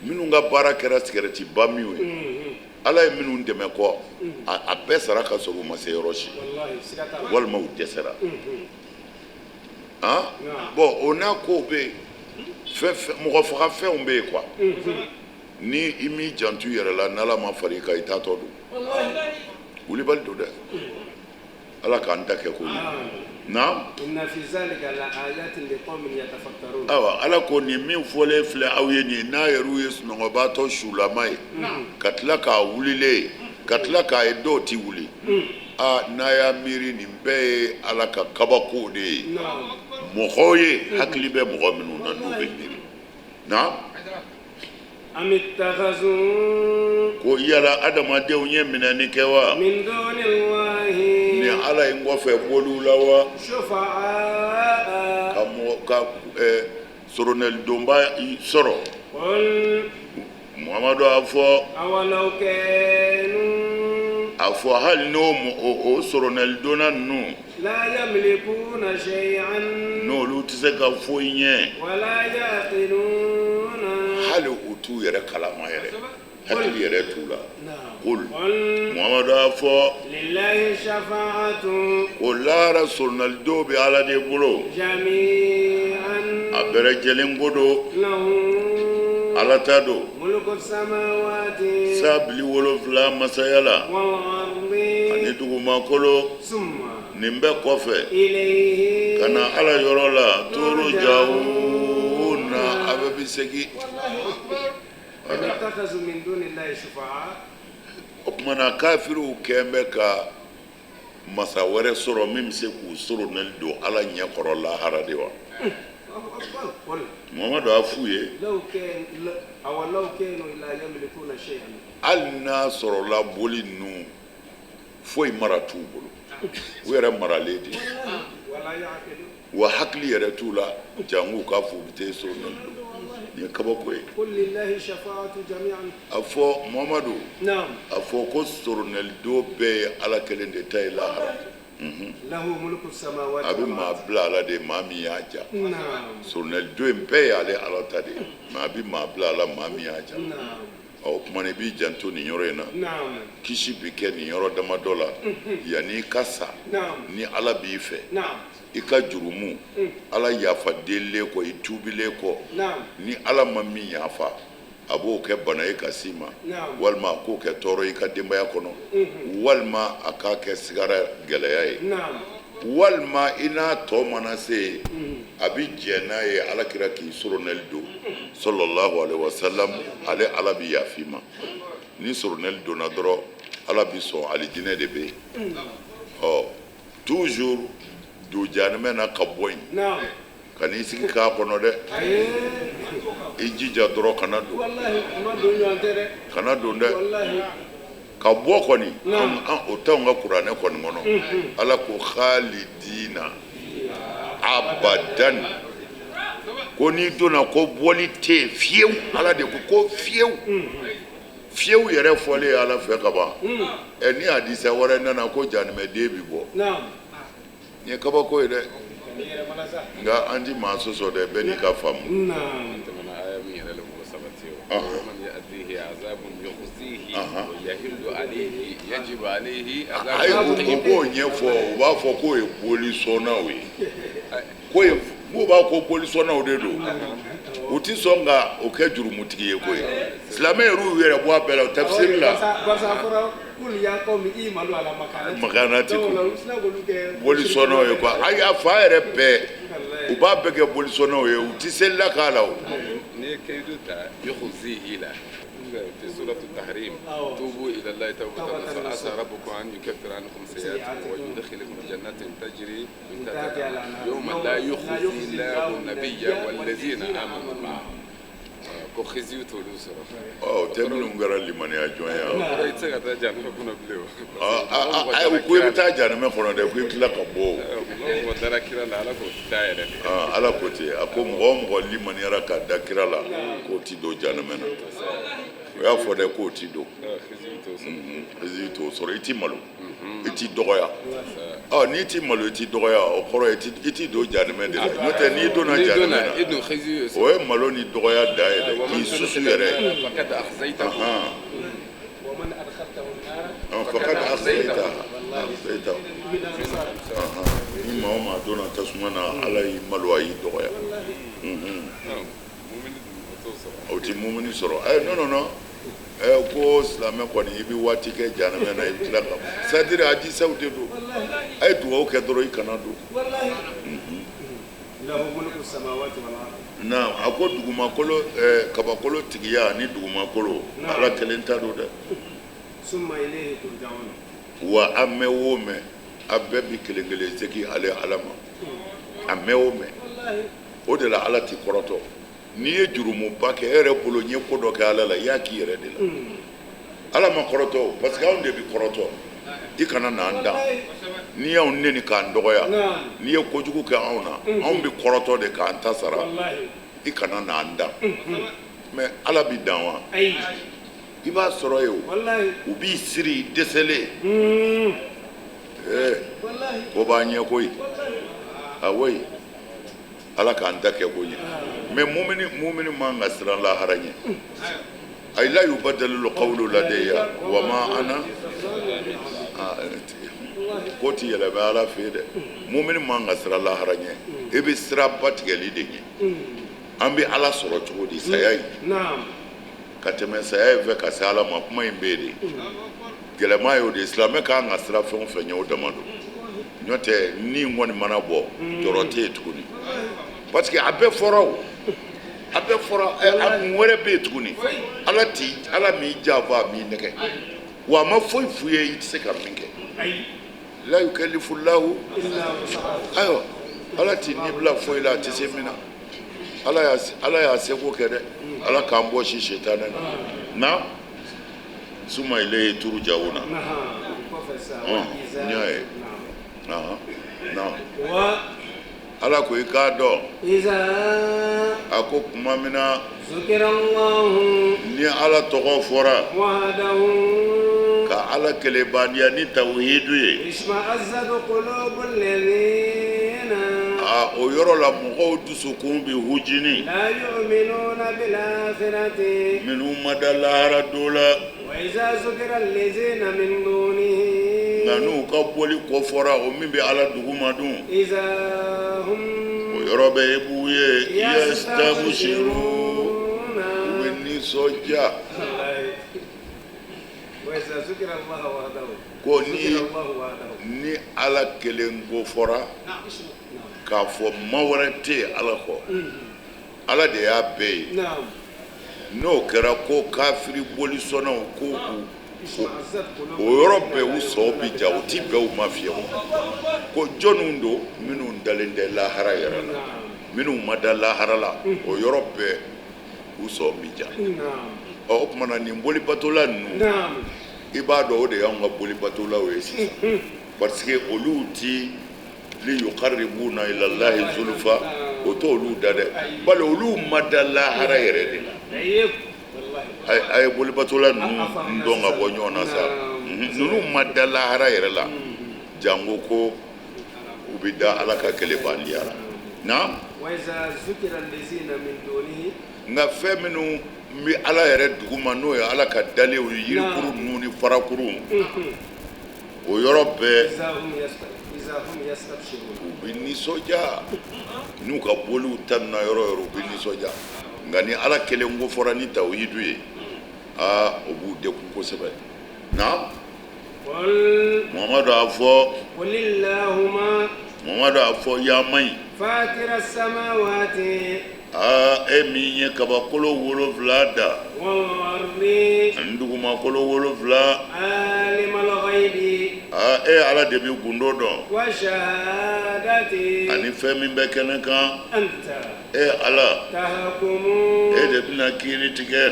Minnu ka baara kɛra sigɛrɛtiba minw ye, Ala ye minnu dɛmɛ kɔ, a bɛɛ sara ka sɔrɔ u ma se yɔrɔ si, walima u dɛsɛra. Han, bon, o n'a kow bɛ yen, fɛn mɔgɔ faga fɛnw bɛ yen quoi. Ni i m'i janto i yɛrɛ la, n'Ala ma far'i kan, i taatɔ don. Wulibali don dɛ. Ala k'an ta kɛ ko ye. Naam. Ayiwa, Ala ko nin min fɔlen filɛ aw ye nin ye, n'a yɛrɛw ye sunɔgɔbaatɔ sulama ye, ka tila k'a wulilen ye, ka tila k'a ye dɔw ti wuli, aa, n'a y'a miiri, nin bɛɛ ye Ala ka kabakow de ye mɔgɔw ye, hakili bɛ mɔgɔ minnu na, n'u bɛ miiri. Naam. Ko yala adamadenw ye minɛni kɛ wa ni Ala in kɔfɛ boliw la wa, ka mɔgɔ ka soronalidonba sɔrɔ? Muhamadu, a fɔ, a fɔ, hali n'o o soronalidonna ninnu, n'olu tɛ se ka foyi ɲɛ, hali u t'u yɛrɛ kalama yɛrɛ, hakili yɛrɛ t'u la. Kul, Muhamadu, a fɔ ko lahara soronalidon bɛ Ala de bolo, a bɛɛ lajɛlen ko don, Ala ta don, san 7 masaya la ani dugumakolo. Nin bɛɛ kɔfɛ, ka na Ala yɔrɔ la, turujawuna, a bɛɛ bɛ segin. O tuma na kafiriw kɛn bɛ ka masa wɛrɛ sɔrɔ min bɛ se k'u soronali don Ala ɲɛkɔrɔ lahara de wa? Muhamadu a f'u ye, hali n'a sɔrɔla boli ninnu foyi mara t'u bolo, u yɛrɛ maralen de, wa hakili yɛrɛ t'u la, jango k'a fɔ u bɛ taa soronali don. Nin ye kabako ye. A fɔ Muhamadu, a fɔ ko soronali don bɛɛ ye Ala kelen de ta ye lahara. A bɛ maa bila a la de, maa min y'a ja. Soronali don in bɛɛ y'ale Ala ta de ye, mais a bɛ maa bila a la, maa min y'a ja. O tuma na i b'i janto nin yɔrɔ in na. Kisi bɛ kɛ nin yɔrɔ damadɔ la yanni i ka sa. Ni Ala b'i fɛ, i ka jurumu, Ala yafa delilen kɔ, i tuubilen kɔ, ni Ala ma min yafa, a b'o kɛ bana ye ka s'i ma, walima a k'o kɛ tɔɔrɔ i ka denbaya kɔnɔ, walima a k'a kɛ sigara gɛlɛya ye, walima i n'a tɔ mana se yen, a bɛ jɛn n'a ye Ala kira k'i soronɛli don, sallallahu alaihi wasallam. Ale Ala bɛ yafa i ma. Ni soronɛli donna dɔrɔn, Ala bɛ sɔn, alijinɛ de bɛ yen. Ɔ, toujours don jahanamɛ na ka bɔ yen, ka n'i sigi k'a kɔnɔ dɛ. I jija dɔrɔn kana don, kana don dɛ. Ka bɔ kɔni, o t'anw ka kuranɛ kɔni kɔnɔ. Ala ko khalidina abadan, ko n'i donna ko bɔli tɛ yen fiyewu. Ala de ko ko fiyewu fiyewu yɛrɛ fɔlen Ala fɛ ka ban. Ɛ, ni hadisa wɛrɛ nana ko jahanamɛden bi bɔ, nin ye kabako ye dɛ. Nka an ti maa sɔsɔ dɛ, bɛɛ n'i ka faamu.
Tɛmɛna aya min yɛrɛ la, mɔgɔ sabati o man ya'tihi azabun yukhzihi wa yahillu alayhi yajibu alayhi.
Ayi, o b'o ɲɛfɔ. U b'a fɔ k'o ye bolisɔnnaw ye, k'o ye, n'u b'a ko bolisɔnnaw de don, u ti sɔn ka o kɛ jurumutigi ye koyi. Silamɛ yɛrɛ y'u yɛrɛ bɔ a bɛɛ la tafsiri la. Makanatikum, bolisɔnnaw ye quoi. Ayi, a fa yɛrɛ bɛɛ, u b'a bɛɛ kɛ bolisɔnnaw ye, u ti selila k'a la o.
N'i ye kayidu ta yukhzihi la في سورة التحريم، توبوا إلى الله توبة نصوحا عسى ربكم أن يكفر عنكم سيئاتكم ويدخلكم جنات تجري من تحتها الأنهار يوم لا يخزي الله النبي والذين آمنوا معه. Ko khiziyu t'olu sɔrɔ.
Ɔ, o tɛ minnu kɛra limaniya jɔn ye.
O kɔrɔ i tɛ se ka taa jahanama kɔnɔ bilen o.
Ayi, u ko i bɛ taa jahanama kɔnɔ dɛ, ko i bɛ tila ka bɔ o.
Mɔgɔ o mɔgɔ dara kira la, Ala k'o da yɛrɛ de.
Ala ko ten, a ko mɔgɔ o mɔgɔ limaniyara ka da kira la, k'o ti don jahanama na. O y'a fɔ dɛ, k'o ti don.
Khiziyu t'o sɔrɔ.
Khiziyu t'o sɔrɔ. I ti malo, i ti dɔgɔya. Ɔ, n'i ti malo, i ti dɔgɔya, o kɔrɔ i ti don jahanama de la. N'o tɛ, n'i donna
n'i
jahanama
donna
na,
i dun khiziyu.
O ye malo ni dɔgɔya dan ye dɛ, k'i susu yɛrɛ.
فقد أخزيته.
فقد أخزيته أخزيته. Ni maa o maa donna tasuma na, Ala y'i malo, a y'i dɔgɔya.
Mumini dun, o t'o sɔrɔ.
O ti mumuni sɔrɔ. Ɛ, non, non, non, ɛ, ko silamɛ kɔni, i bɛ waati kɛ jahanama na, i bɛ tila ka, c'est à dire hadisaw de don. A ye dugawu kɛ dɔrɔn, i kana don. Na a ko dugumakolo, ɛ, kabakolo tigiya ani dugumakolo, Ala kelen ta don dɛ. Wa a mɛn o mɛn, a bɛɛ bi kelen kelen segin ale Ala ma. A mɛn o mɛn, o de la Ala ti kɔrɔtɔ. N'i ye jurumuba kɛ, e yɛrɛ bolo n ye ko dɔ kɛ Ala la, i y'a k'i yɛrɛ de la. Ala ma kɔrɔtɔ o, parce que anw de bi kɔrɔtɔ. I kana n'an dan. N'i y'anw neni k'an dɔgɔya, n'i ye kojugu kɛ anw na, anw bi kɔrɔtɔ de k'an ta sara. I kana n'an dan. Mais Ala bi dan wa? I b'a sɔrɔ yen o, u b'i siri i dɛsɛlen. Ee, ko b'an ɲɛ koyi. Awoyi, Ala k'an ta kɛ ko ɲɛ. Mais mumini, mumini man ka siran lahara ɲɛ. Ayi, لا يبدل القول لدي وما أنا. Ko ti yɛlɛmɛ Ala fɛ yen dɛ. Mumini man ka siran lahara ɲɛ. I bɛ siran batigɛli de ɲɛ. An bɛ Ala sɔrɔ cogo di? Saya ye ka tɛmɛ saya in fɛ ka se Ala ma, kuma in bɛ yen de. Gɛlɛma y'o de ye. Silamɛ kan ka siran fɛn o fɛn ɲɛ, o dama don. N'o tɛ, ni kɔni mana bɔ, jɔrɔ tɛ yen tuguni, parce que a bɛɛ fɔra o, a bɛɛ fɔra. Ɛ, a mun wɛrɛ bɛ yen tuguni? Ala ti, Ala m'i janfa, a m'i nɛgɛ, wa a ma foyi f'u ye i tɛ se ka min kɛ. لا يكلف الله. Ayiwa, Ala t'i ni bila foyi la a tɛ se min na. Ala y'a seko kɛ dɛ. Ala k'an bɔsi sitanɛ na. Na suma ilayhi turja'una. N y'a ye. Na Ala ko i k'a dɔn, a ko tuma min na ni Ala tɔgɔ fɔra, ka Ala kelenbaniya ni tawhidu ye, aa, o yɔrɔ la mɔgɔw dusukun bɛ hujini, minnu ma da lahara don la. Nka n'u ka boli ko fɔra, o min bɛ Ala duguma dun, o yɔrɔ bɛɛ e b'u ye yastabshirun, u bɛ nisɔndiya. Ko ni Ala kelen ko fɔra, k'a fɔ ma wɛrɛ tɛ yen Ala kɔ, Ala de y'a bɛɛ ye. N'o kɛra ko kafiri bolisɔnnaw ko o yɔrɔ bɛɛ u sɔn bi ja, u ti bɛn u ma fiyewu. Ko jɔnniw don? Minnu dalen tɛ lahara yɛrɛ la, minnu ma da lahara la, o yɔrɔ bɛɛ u sɔn bi ja. Ɔ, o tuma na nin bolibatola ninnu, i b'a dɔn o de y'anw ka bolibatolaw ye sisan, parce que olu ti li yuqarribuna ila Allahi zulfa, o t'olu da dɛ, bali olu ma da lahara yɛrɛ de la. A ye bolibatola ninnu dɔn ka bɔ ɲɔgɔn na sa. Ninnu ma da lahara yɛrɛ la, jango ko u bɛ da Ala ka kelenbaniya la. Naam. Nka fɛn minnu bɛ Ala yɛrɛ duguma, n'o ye Ala ka dalenw ye, yirikuru ninnu ni farakuru, o yɔrɔ bɛɛ u bɛ nisɔndiya. N'u ka boliw tanuna yɔrɔ yɔrɔ, u bɛ nisɔndiya. Nka ni Ala kelen ko fɔra ni tawhidu ye, aa, o b'u degun kosɛbɛ. Naam. Muhamadu a fɔ, Muhamadu a fɔ yaama in, aa, e min ye kabakolo 7 da ani dugumakolo 7, aa, e Ala de bɛ gundo dɔn ani fɛn min bɛ kɛnɛ kan. E Ala, e de bɛna kiiri tigɛ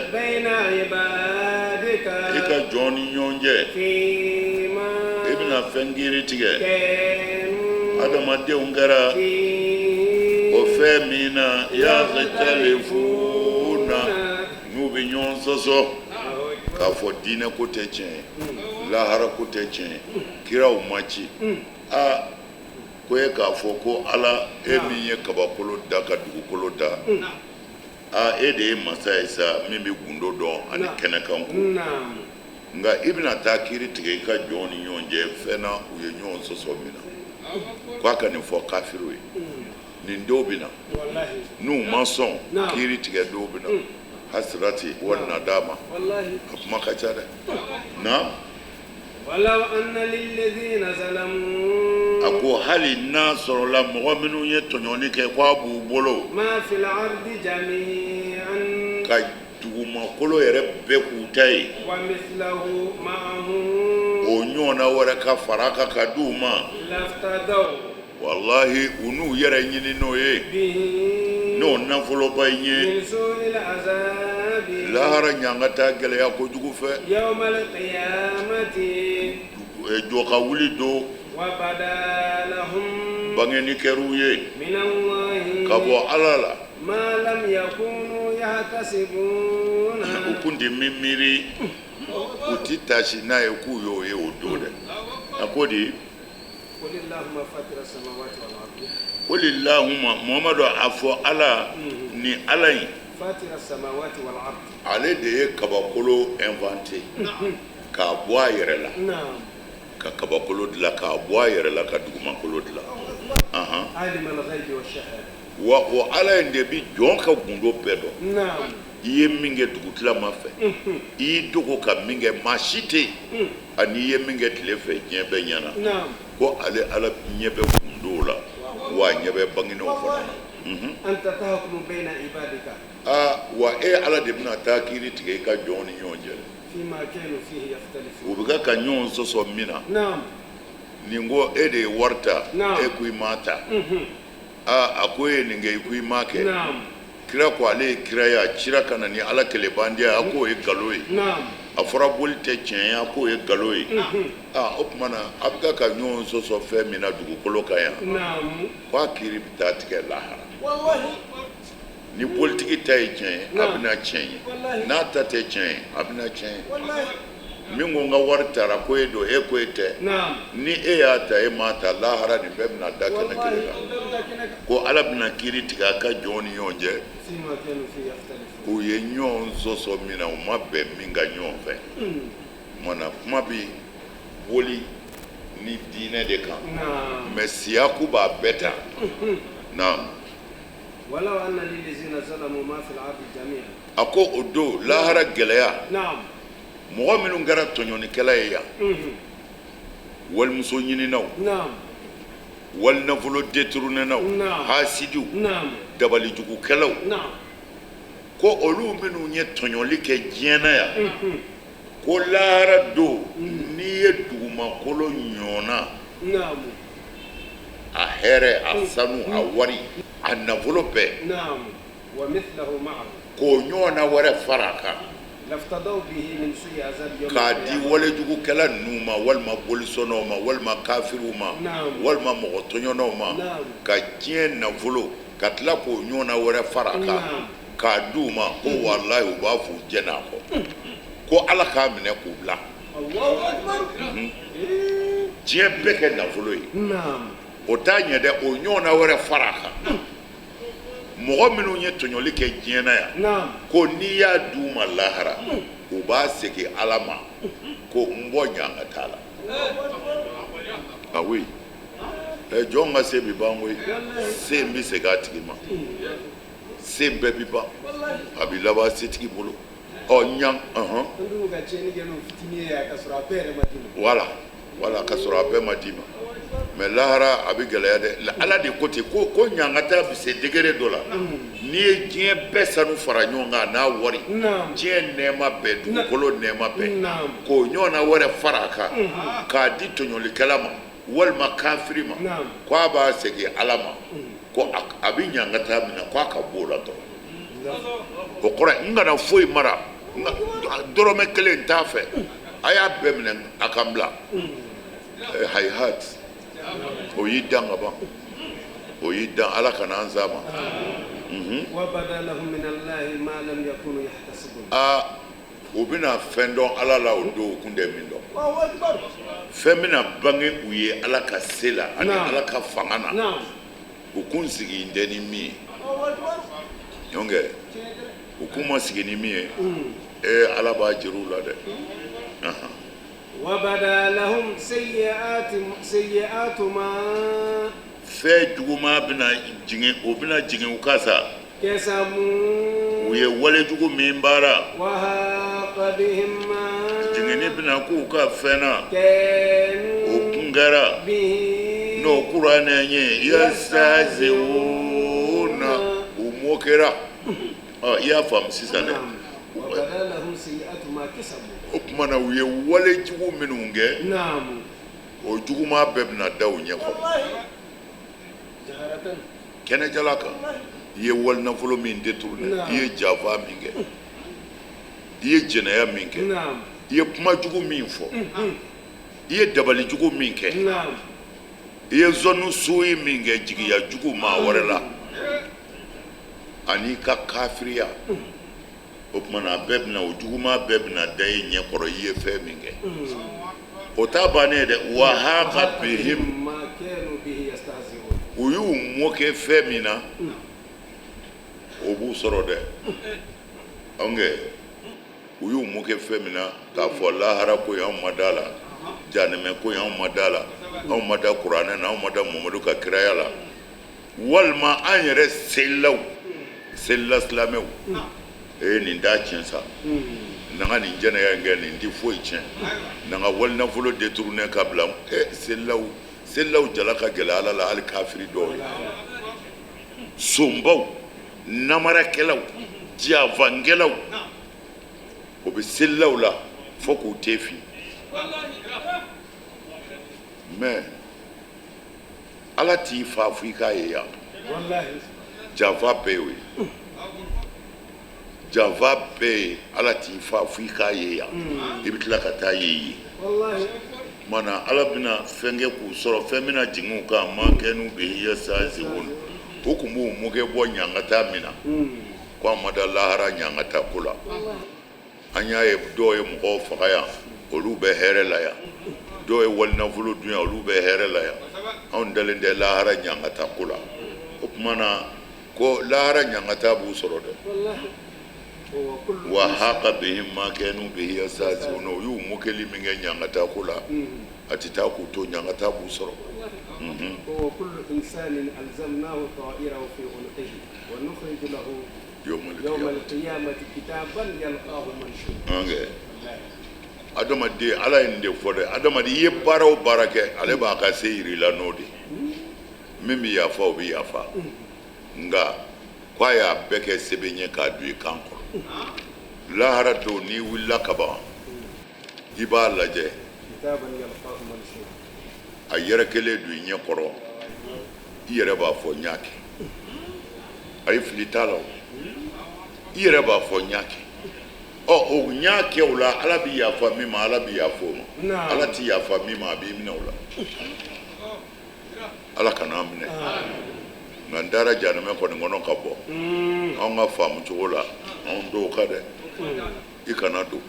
i ka jɔn ni ɲɔgɔn cɛ. E bɛna fɛn kiiri tigɛ adamadenw kɛra o fɛn min na, yakhtalifuna, n'u bɛ ɲɔgɔn sɔsɔ k'a fɔ diinɛ ko tɛ tiɲɛ ye, lahara ko tɛ tiɲɛ ye, kiraw ma ci. Aa, ko e k'a fɔ ko Ala, e min ye kabakolo da ka dugukolo da, aa, e de ye masa ye sa min bɛ gundo dɔn ani kɛnɛkan ko. Nka i bɛna taa kiiri tigɛ i ka jɔnw ni ɲɔgɔn cɛ fɛn na u ye ɲɔgɔn sɔsɔ min na. K'a ka nin fɔ kafiriw ye. Nin dɔw bɛ na n'u ma sɔn kiiri tigɛ, dɔw bɛ na hasirati wa nadama. A kuma ka ca dɛ. Na a ko hali n'a sɔrɔla mɔgɔ minnu ye tɔɲɔni kɛ, k'a b'u bolo ka dugumakolo yɛrɛ bɛɛ k'u ta ye, o ɲɔgɔnna wɛrɛ ka fara kan ka di u ma, walahi, u n'u yɛrɛ ɲini n'o ye, n'o nafoloba in ye, lahara ɲangata gɛlɛya kojugu fɛ, jɔ ka wuli don, bangeni kɛr'u ye ka bɔ Ala la u kun tɛ min miiri, u ti tasi n'a ye k'u y'o ye o don dɛ. A ko di: qulillahumma, Muhamadu a fɔ Ala, ni Ala in, ale de ye kabakolo inventé k'a bɔ a yɛrɛ la, ka kabakolo dilan k'a bɔ a yɛrɛ la, ka dugumakolo dilan. Wa o Ala in de bi jɔn ka gundo bɛɛ dɔn. I ye min kɛ dugutilama fɛ, i y'i dogo ka min kɛ, maa si tɛ yen, ani i ye min kɛ tile fɛ diɲɛ bɛɛ ɲɛna, ko ale Ala ɲɛ bɛ gundow la, wa ɲɛ bɛ bangenenw fana na. Aa, wa e Ala de bɛna taa kiiri tigɛ i ka jɔnw ni ɲɔgɔn cɛ, u bɛ ka ɲɔgɔn sɔsɔ min na. Nin ko e de ye wari ta, e ko i m'a ta. Aa, a ko e ye nin kɛ, i ko i m'a kɛ. Kira ko ale ye kira ye, a cira ka na ni Ala kelenbandiya ye, a k'o ye nkalon ye. A fɔra boli tɛ tiɲɛ ye, a k'o ye nkalon ye. Aa, o tuma na a bɛ ka ka ɲɔgɔn sɔsɔ fɛn min na dugukolo kan yan, ko a kiiri bɛ taa tigɛ lahara. Ni bolitigi ta ye tiɲɛ ye, a bɛna tiɲɛ ye, n'a ta tɛ tiɲɛ ye, a bɛna tiɲɛ ye. Min ko n ka wari tara ko e don, e ko e tɛ, ni e y'a ta, e m'a ta, lahara nin bɛɛ bɛna da kɛnɛ kelen kan, ko Ala bɛna kiiri tigɛ a ka jɔnw ni ɲɔgɔn cɛ. U ye ɲɔgɔn sɔsɔ min na, u ma bɛn min kan ɲɔgɔn fɛ. Tuma na kuma bɛ boli ni diinɛ de kan, mais siyaku b'a bɛɛ ta. Naam. A ko o don lahara gɛlɛya, mɔgɔ minnu kɛra tɔɲɔnikɛla ye yan, walimuso ɲininaw, walinafolo détournennaw, hasidiw, dabalijugukɛlaw, ko olu minnu ye tɔɲɔli kɛ diɲɛ na yan, ko lahara don, n'i ye dugumakolo ɲɔgɔnna a hɛrɛ, a sanu, a wari, a nafolo bɛɛ, k'o ɲɔgɔnna wɛrɛ fara a kan k'a di walejugukɛla ninnu ma, walima bolisɔnnaw ma, walima kafiriw ma, walima mɔgɔ tɔɲɔnaw ma, ka diɲɛ nafolo ka tila k'o ɲɔgɔnna wɛrɛ fara a kan k'a di u ma, ko walayi u b'a fɔ u jɛn'a kɔ, ko Ala k'a minɛ k'u bila. Diɲɛ bɛɛ kɛ nafolo ye, o t'a ɲɛ dɛ, o ɲɔgɔnna wɛrɛ fara a kan. Mɔgɔ minnu ye tɔɲɔli kɛ diɲɛ na yan, ko n'i y'a d'u ma lahara, u b'a segin Ala ma ko n bɔ ɲangata la. Ah oui, jɔn ka se bi ban koyi, se bɛ segin a tigi ma, se bɛɛ bi ban, a bɛ laban setigi bolo. Ɔ ɲan, ɔhɔn, voilà voilà, ka sɔrɔ a bɛɛ ma d'i ma. Mais lahara a bɛ gɛlɛya dɛ. Ala de ko ten ko ɲangata bɛ se degré dɔ la. N'i ye diɲɛ bɛɛ sanu fara ɲɔgɔn kan n'a wari, diɲɛ nɛɛma bɛɛ, dugukolo nɛɛma bɛɛ, k'o ɲɔgɔnna wɛrɛ fara a kan k'a di tɔɲɔlikɛla ma walima kafiri ma, ko a b'a segin Ala ma, ko a bɛ ɲangata min na, ko a ka b'o la dɔrɔn. O kɔrɔ n kana foyi mara, dɔrɔmɛ kelen t'a fɛ, a y'a bɛɛ minɛ a ka n bila. Hayihat, o y'i dan ka ban, o y'i dan. Ala kana an s'a ma. Aa, u bɛna fɛn dɔn Ala la o don, u kun tɛ min dɔn. Fɛn bɛna bange u ye Ala ka se la ani Ala ka fanga na, u kun sigi tɛ ni min ye. Donc u kun ma sigi ni min ye, ee, Ala b'a jira u la dɛ.
وبدا لهم سيئات سيئات ما
Fɛn juguman bɛna jigin, o bɛna jigin u kan sa.
كسبوا.
U ye walejugu min baara,
وحاق بهم ما
jiginni bɛna k'u ka fɛn na, o
كانوا
kun kɛra
به
n'o kuranɛ ye يستهزئون, u mɔkɛra. Ɔ, i y'a faamu sisan dɛ.
وبدا لهم سيئات ما كسبوا.
O tuma na u ye walejugu minnu kɛ, o juguman bɛɛ bɛna da u ɲɛ kɔrɔ
جهرة.
Kɛnɛjala kan. I ye walinafolo min détourné, i ye janfa min kɛ, i ye jɛnɛya min kɛ, i ye kuma jugu min fɔ, i ye dabali jugu min kɛ, i ye zɔnnu suyi min kɛ, jigiya jugu maa wɛrɛ la, ani ka kafiriya, o tuma na a bɛɛ bɛna, o juguman bɛɛ bɛna da i ɲɛ kɔrɔ, i ye fɛn min kɛ. O t'a bannen ye dɛ. وحاق بهم
ما كانوا به يستهزئون.
U y'u mɔkɛ fɛn min na, o b'u sɔrɔ dɛ. Ɔnkɛ, u y'u mɔkɛ fɛn min na k'a fɔ lahara ko ye, anw ma da la, janɛmɛ ko ye, anw ma da la, anw ma da kuranɛ na, anw ma da Mamadu ka kiraya la, walima an yɛrɛ selilaw, selila silamɛw, ee, nin t'a tiɲɛ sa, n'an ka nin jɛnɛya in kɛ, nin ti foyi tiɲɛ, n'an ka walinafolo détourné ka bila. Selilaw, selilaw jala ka gɛlɛ Ala la hali kafiri dɔw ye. Sonbaw, namarakɛlaw, janfankɛlaw, o bɛ selilaw la fo k'u tɛ fi. Mais Ala t'i fa fo i k'a ye yan.
والله.
Janfa bɛɛ y'o ye. Janfa bɛɛ ye Ala t'i fa fo i k'a ye yan, i bɛ tila ka taa ye yen. Mana Ala bɛna fɛn kɛ k'u sɔrɔ, fɛn bɛna jigin u kan, ma kanu bihi yastahziun, u tun b'u moquer bɔ ɲangata min na, ko a ma da lahara ɲangata ko la. An y'a ye dɔw ye mɔgɔw faga yan, olu bɛ hɛrɛ la yan, dɔw ye walinafolo dun yan, olu bɛ hɛrɛ la yan. Anw dalen tɛ lahara ɲangata ko la. O tuma na ko lahara ɲangata b'u sɔrɔ dɛ. Wa haqa bihim ma kanu bihi yastahzi'un, u y'u mokeli min kɛ ɲangata ko la, a tɛ taa k'u to, ɲangata b'u sɔrɔ.
Wa kullu insanin alzamnahu ta'irahu fi unqihi wa nukhriju lahu yawma al-qiyamati kitaban yalqahu manshura.
An adamaden, Ala ye nin de fɔ dɛ, adamaden, i ye baara o baara kɛ, ale b'a ka se yir'i la n'o de min bɛ yafa, o bɛ yafa, nka ko a y'a bɛɛ kɛ sɛbɛn ye k'a don i kan kɔrɔ. Lahara don, n'i wulila ka ban, i b'a lajɛ, a yɛrɛkɛlen don i ɲɛ kɔrɔ, i yɛrɛ b'a fɔ n y'a kɛ. Ayi, fili t'a la o, i yɛrɛ b'a fɔ n y'a kɛ. Ɔ, o n y'a kɛ o la, Ala bɛ yafa min ma, Ala bɛ yafa o ma. Ala tɛ yafa min ma, a b'i minɛ o la. Ala kana an minɛ. Nka n taara janɛmɛ kɔni kɔnɔ ka bɔ, anw ka faamu cogo la, anw dɔw ka dɛ, i kana don.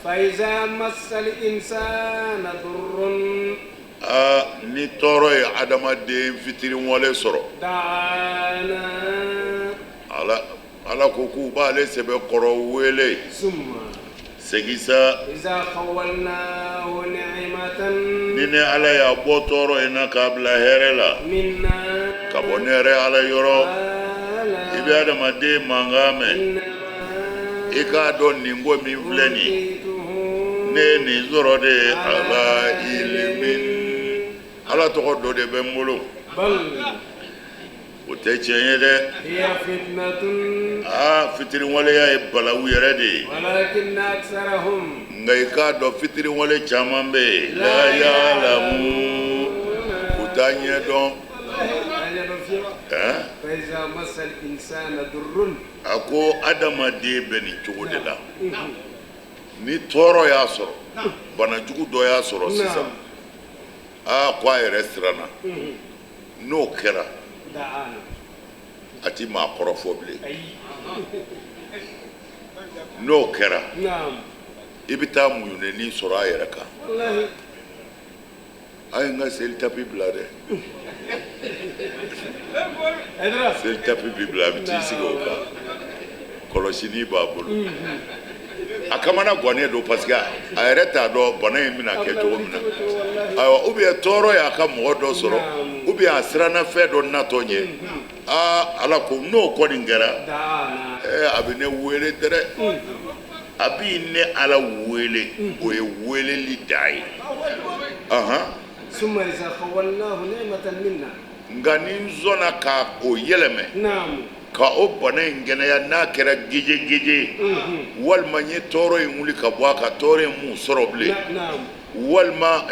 Fa iza massal insana durrun.
Aa, ni tɔɔrɔ ye adamaden fitiriwale sɔrɔ,
Da'ana.
Ala, Ala ko k'u b'ale sɛbɛ kɔrɔ wele.
Summa.
Segin sa.
Iza khawwalnahu ni'matan.
Ni ne Ala y'a bɔ tɔɔrɔ in na k'a bila hɛrɛ la
Minna.
ka bɔ ne yɛrɛ Ala yɔrɔ, i bɛ adamaden mankan mɛn. I k'a dɔn, nin ko min filɛ nin ye, ne ye nin sɔrɔ de ala ilimin, Ala tɔgɔ dɔ de bɛ n bolo. O tɛ tiɲɛ ye dɛ. Aa, fitiriwaleya ye balawu yɛrɛ de ye. Nka i k'a dɔn, fitiriwale caman bɛ yen, la ya'lamu, u t'a ɲɛ dɔn. Ɛn, a ko adamaden bɛ nin cogo de la, ni tɔɔrɔ y'a sɔrɔ, banajugu dɔ y'a sɔrɔ sisan, aa, ko a yɛrɛ siranna. N'o kɛra, a ti maa kɔrɔfɔ bilen. N'o kɛra, i bɛ taa muɲuneni sɔrɔ a yɛrɛ kan. A ye n ka seli tapi bila dɛ, seli tapi bi bila, a bɛ t'i sigi o kan, kɔlɔsinin b'a bolo, a kamana gannen don, parce que a yɛrɛ t'a dɔn bana in bɛna kɛ cogo min na. Ayiwa, ou bien tɔɔrɔ y'a ka mɔgɔ dɔ sɔrɔ, ou bien a siranna fɛn dɔ natɔ ɲɛ. Aa, Ala ko n'o kɔni kɛra, ɛɛ, a bɛ ne wele dɛrɛ, a bɛ ne Ala wele, o ye weleli da ye. Ahan.
Summa iza khawwalnahu ni'matan minna.
Nka ni n sɔnna ka o yɛlɛmɛ, ka o bana in kɛnɛya, n'a kɛra gejegeje ye, walima n ye tɔɔrɔ in wuli ka bɔ a kan, tɔɔrɔ in m'u sɔrɔ bilen, walima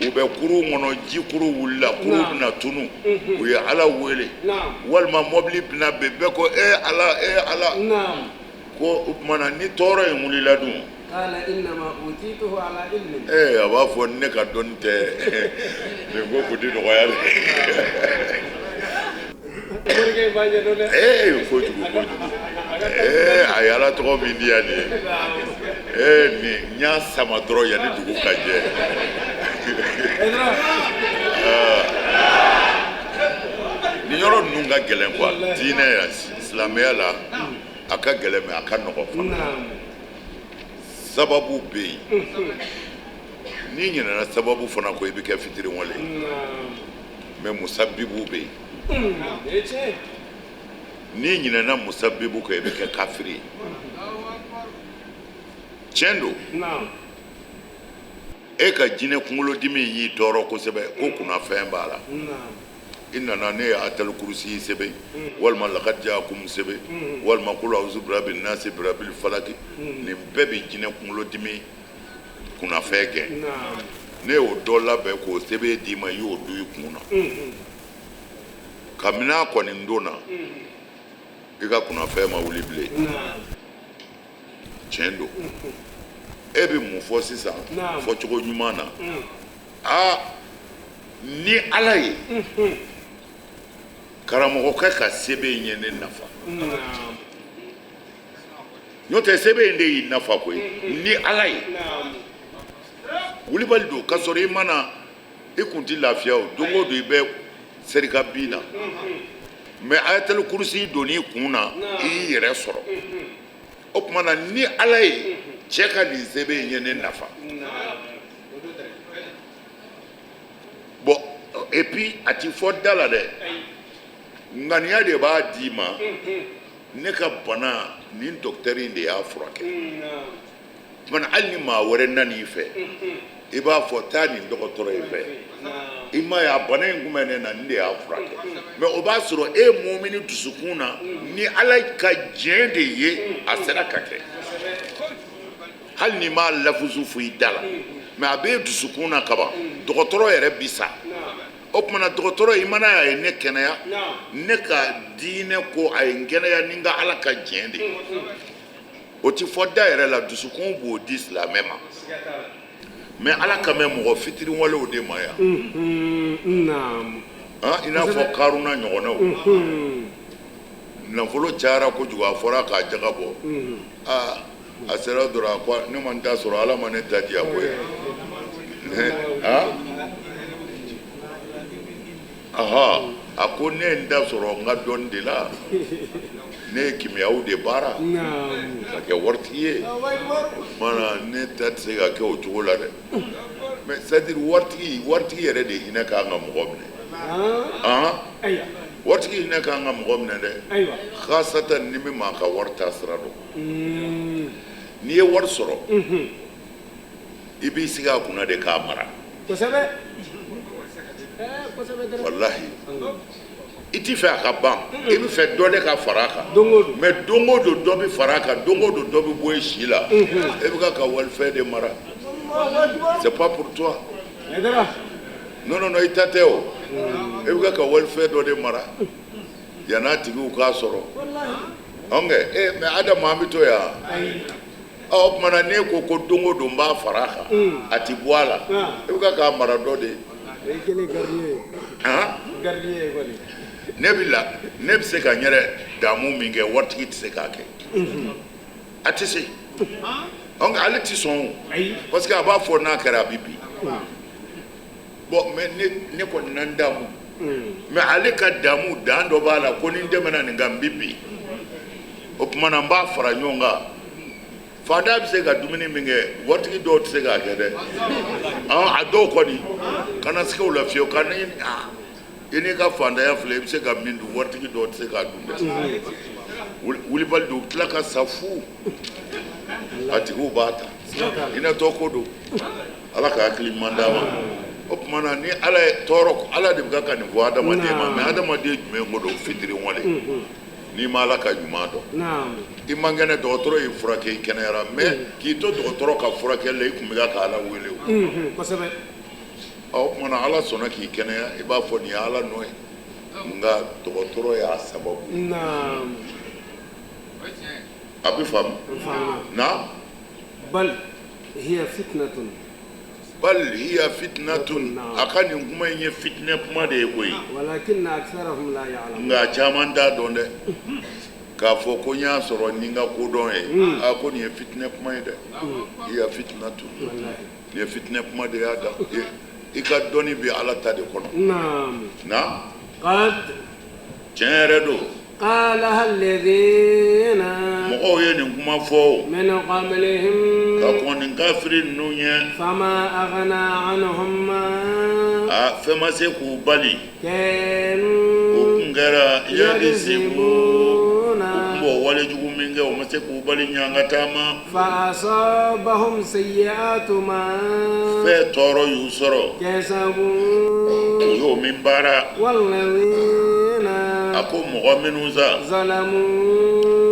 u bɛ kurun kɔnɔ, ji kuru wulila, kurun bɛna tunu, u ye Ala wele, walima mɔbili bɛna bin, bɛɛ ko e Ala, e Ala, ko o tuma na ni tɔɔrɔ in wulila dun, ee, a b'a fɔ ne ka dɔnni tɛ, nin ko kun tɛ nɔgɔya dɛ. Ee, kojugu kojugu. Ee, a ye Ala tɔgɔ min di yan nin ye, ee, nin n y'a sama dɔrɔn yanni dugu ka jɛ. Nin yɔrɔ ninnu ka gɛlɛn quoi, diinɛ ya, silamɛya la, a ka gɛlɛn, mais a ka nɔgɔn fana. Sababu bɛ yen, n'i ɲinɛna sababu fana kɔ, i bɛ kɛ fitiriwale ye. Mais musabibu bɛ yen, n'i ɲinɛna musabibu kɔ, i bɛ kɛ kafiri ye. Tiɲɛ don, e ka jinɛ kunkolodimi y'i tɔɔrɔ kosɛbɛ, ko kunnafɛn b'a la, i nana, ne ye ayatal kurusi sɛbɛn, walima lakad jaakum sɛbɛn, walima kul auzu birabi nasi, birabil falaki, nin bɛɛ bɛ jinɛ kunkolodimi kunnafɛn gɛn. Ne y'o dɔ labɛn k'o sɛbɛn d'i ma, i y'o don i kun na. Kabini a kɔni donna, I ka kunnafɛn ma wuli bilen. Tiɲɛ don. E bɛ mun fɔ sisan? Fɔcogo ɲuman na, aa, ni Ala ye, karamɔgɔkɛ ka sɛbɛn in ye ne nafa. N'o tɛ, sɛbɛn in de y'i nafa koyi. Ni Ala ye, wulibali don k'a sɔrɔ i ma na, i kun tɛ lafiya. O don o don, i bɛ serika bin na, mais ayatal kurusi donn'i kun na, i y'i yɛrɛ sɔrɔ. O tuma na, ni Ala ye, cɛ ka nin sɛbɛn in ye ne nafa. Bon, et puis a ti fɔ da la dɛ, ŋaniya de b'a d'i ma. Ne ka bana nin, docteur in de y'a furakɛ. Tuma hali ni maa wɛrɛ nan'i fɛ, i b'a fɔ taa nin dɔgɔtɔrɔ in fɛ. I ma ye, a bana in kun bɛ ne na, nin de y'a furakɛ. Mais o b'a sɔrɔ e mumini dusukun na, ni Ala ka diɲɛ de ye, a sera ka kɛ. Hali n'i m'a lafusu fɔ i da la, mais a b'e dusukun na kaban. Dɔgɔtɔrɔ yɛrɛ bi sa. O tuma na, dɔgɔtɔrɔ, i mana a ye ne kɛnɛya, ne ka diinɛ ko a ye n kɛnɛya ni n ka Ala ka diɲɛ de ye. O ti fɔ da yɛrɛ la, dusukun b'o di silamɛ ma. Mais Ala ka mɛn mɔgɔ fitiriwalew de ma yan. I n'a fɔ Karuna ɲɔgɔnnaw. Nafolo cayara kojugu, a fɔra k'a jaga bɔ. Aa, a sera dɔrɔn, a ko ne ma n ta sɔrɔ, Ala ma ne ta diya koyi. Aha, a ko ne ye n ta sɔrɔ n ka dɔnni de la, ne ye kimiyaw de baara ka kɛ waritigi ye. O tuma na, ne ta tɛ se ka kɛ o cogo la dɛ. Mais c'est à dire, waritigi, waritigi yɛrɛ de hinɛ kan ka mɔgɔ minɛ. Waritigi hinɛ kan ka mɔgɔ minɛ dɛ, khasatan ni bɛ maa ka wari ta sira dɔn. N'i ye wari sɔrɔ, i b'i sigi a kunna de k'a mara. Walahi, i t'i fɛ a ka ban, i bɛ fɛ dɔ de ka fara a kan. Mais don o don dɔ bɛ fara a kan, don o don dɔ bɛ bɔ i si la. E bɛ ka walifɛn de mara, c'est pas pour toi. Non, non, non, i ta tɛ o. E bɛ ka walifɛn dɔ de mara yann'a tigiw k'a sɔrɔ. Ɔnkɛ e, mais Adama, an bɛ to yan. Ɔ, o tuma na, n'e ko ko don o don n b'a fara a kan, a ti bɔ a la, e bɛ k'a mara dɔ de ye. Ne bɛ la, ne bɛ se ka n yɛrɛ damu min kɛ, waritigi tɛ se k'a kɛ, a tɛ se. Donc ale tɛ sɔn o, parce que a b'a fɔ n'a kɛra, a bɛ bin. Bon, mais ne kɔni na n damu, mais ale ka damu dan dɔ b'a la, ko ni n tɛmɛna nin kan, n bɛ bin. O tuma na, n b'a fara ɲɔgɔn kan. Fantan bɛ se ka dumuni min kɛ, waritigi dɔw tɛ se k'a kɛ dɛ. A dɔw kɔni kana siga o la fiyewu. Ka ni i n'i ka fantanya filɛ, i bɛ se ka min dun, waritigi dɔw tɛ se k'a dun dɛ. Wulibali don, u bɛ tila ka sa fu, a tigiw b'a ta. Hinɛtɔ ko don. Ala ka hakili ɲuman d'a ma. O tuma na, ni Ala ye tɔɔrɔ, Ala de bɛ ka nin fɔ adamaden ma. Mais adamaden jumɛn ko don? Fitiriwale. N'i ma Ala ka ɲuman dɔn, i man kɛnɛ, dɔgɔtɔrɔ y'i furakɛ, i kɛnɛyara. Mais k'i to dɔgɔtɔrɔ ka furakɛli la, i tun bɛ ka Ala wele o. Ɔ, o tuma na, Ala sɔnna k'i kɛnɛya, i b'a fɔ nin ye Ala nɔ ye, nka dɔgɔtɔrɔ y'a sababu. A bɛ faamu na.
Bal hiya fitnatun.
Bal hiya fitnatun. A ka nin kuma in ye fitinɛ kuma de ye koyi.
Walakinna aktharahum la ya'lamun.
Nka caman t'a dɔn dɛ, k'a fɔ ko n y'a sɔrɔ ni n ka kodɔn ye. A ko nin ye fitinɛ kuma ye dɛ. Hiya fitnatun, nin ye fitinɛ kuma de y'a da. I ka dɔnni bɛ Ala ta de kɔnɔ. Na.
Qad.
Tiɲɛ yɛrɛ don.
Qalaha alladhina.
Mɔgɔw ye nin kuma fɔ o.
Min qablihim.
Ka kɔn nin kafiri ninnu ɲɛ.
Fama aghna anhum ma.
A fɛn ma se k'u bali.
Kanu.
O kun kɛra yakisibuna. U kun b'o wale jugu min kɛ, o ma se k'u bali ɲangata ma.
Fa asabahum sayyi'atu ma.
Fɛn tɔɔrɔ y'u sɔrɔ.
Kasabu.
U y'o min baara.
Walladhina.
A ko mɔgɔ minnu sa.
Zalamu.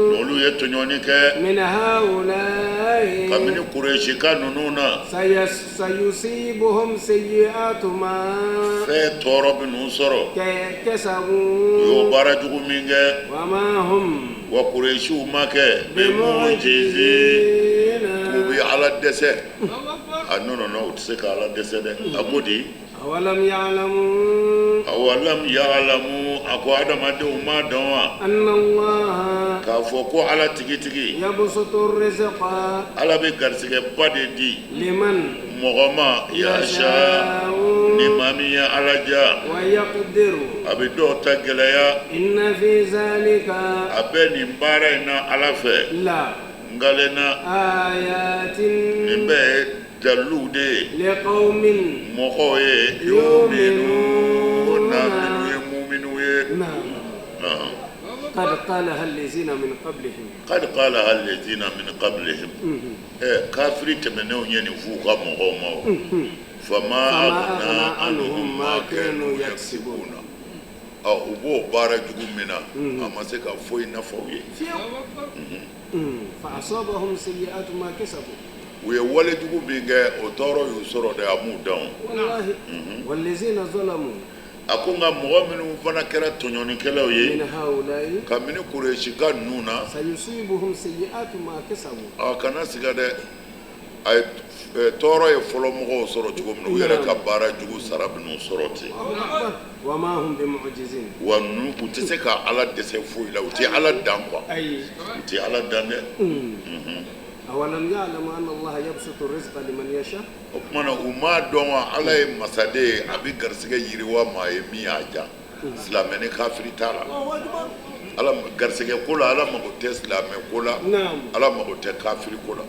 N'olu ye tɔɲɔni kɛ.
Min haula'i.
Kabini Kuresika ninnu na.
Sayusibuhum sayyi'atu ma.
Fɛn tɔɔrɔ bɛ n'u sɔrɔ.
Kasabu.
U y'o baara jugu min kɛ.
Wa ma hum.
Wa Kuresiw ma kɛ bimujizina, k'u bɛ Ala dɛsɛ. A non non non, u tɛ se ka Ala dɛsɛ dɛ. A ko di?
Awalam ya'lamu,
awalam ya'lamu, a ko adamadenw ma dɔn wa?
Anna Allah,
k'a fɔ ko Ala tigitigi,
yabsutu rizqa,
Ala bɛ garisɛgɛba de di,
liman,
mɔgɔ ma, yasha, ni maa min ye Ala diya,
wa yaqdiru,
a bɛ dɔw ta gɛlɛya.
Inna fi zalika,
a bɛ nin baara in na Ala fɛ,
la,
nkalenna,
ayatin,
nin bɛɛ ye daliluw de ye,
liqawmin,
mɔgɔw ye, yuminuna, minnu ye muminu ye.
Naam. Qad qalaha allazina min qablihim,
qad qalaha allazina min qablihim, kafiri tɛmɛnenw ye nin f'u ka mɔgɔw ma o. Fama aghna anhum ma kanu yaksibuna, u b'o baara jugu min na, a ma se ka foyi nafa u ye.
Fa asabahum sayyi'atu ma kasabu,
u ye wale jugu min kɛ, o tɔɔrɔ y'u sɔrɔ dɛ, a m'u dan o.
Wallahi wallazina zalamu,
a ko nka mɔgɔ minnu fana kɛra tɔɲɔnikɛlaw ye,
min haula'i,
kabini Kuresika ninnu na,
sayusibuhum sayyi'atu ma kasabu,
a kana siga dɛ, a ye tɔɔrɔ ye fɔlɔ mɔgɔw sɔrɔ cogo min na, u yɛrɛ ka baara jugu sara bɛn'u sɔrɔ ten.
Wa ma hum bimu'jizin,
wa ninnu u tɛ se ka Ala dɛsɛ foyi la, u tɛ Ala dan quoi,
ayi,
u tɛ Ala dan dɛ.
Awalam ya'lamu anna Allah yabsutu rizqa liman yasha,
o tuma na u m'a dɔn wa Ala ye masaden ye, a bɛ garisɛgɛ yiriwa maa ye min y'a diya, silamɛ ni kafiri t'a la. Ala garisɛgɛ ko la, Ala mago tɛ silamɛ ko la, Ala mago tɛ kafiri ko la.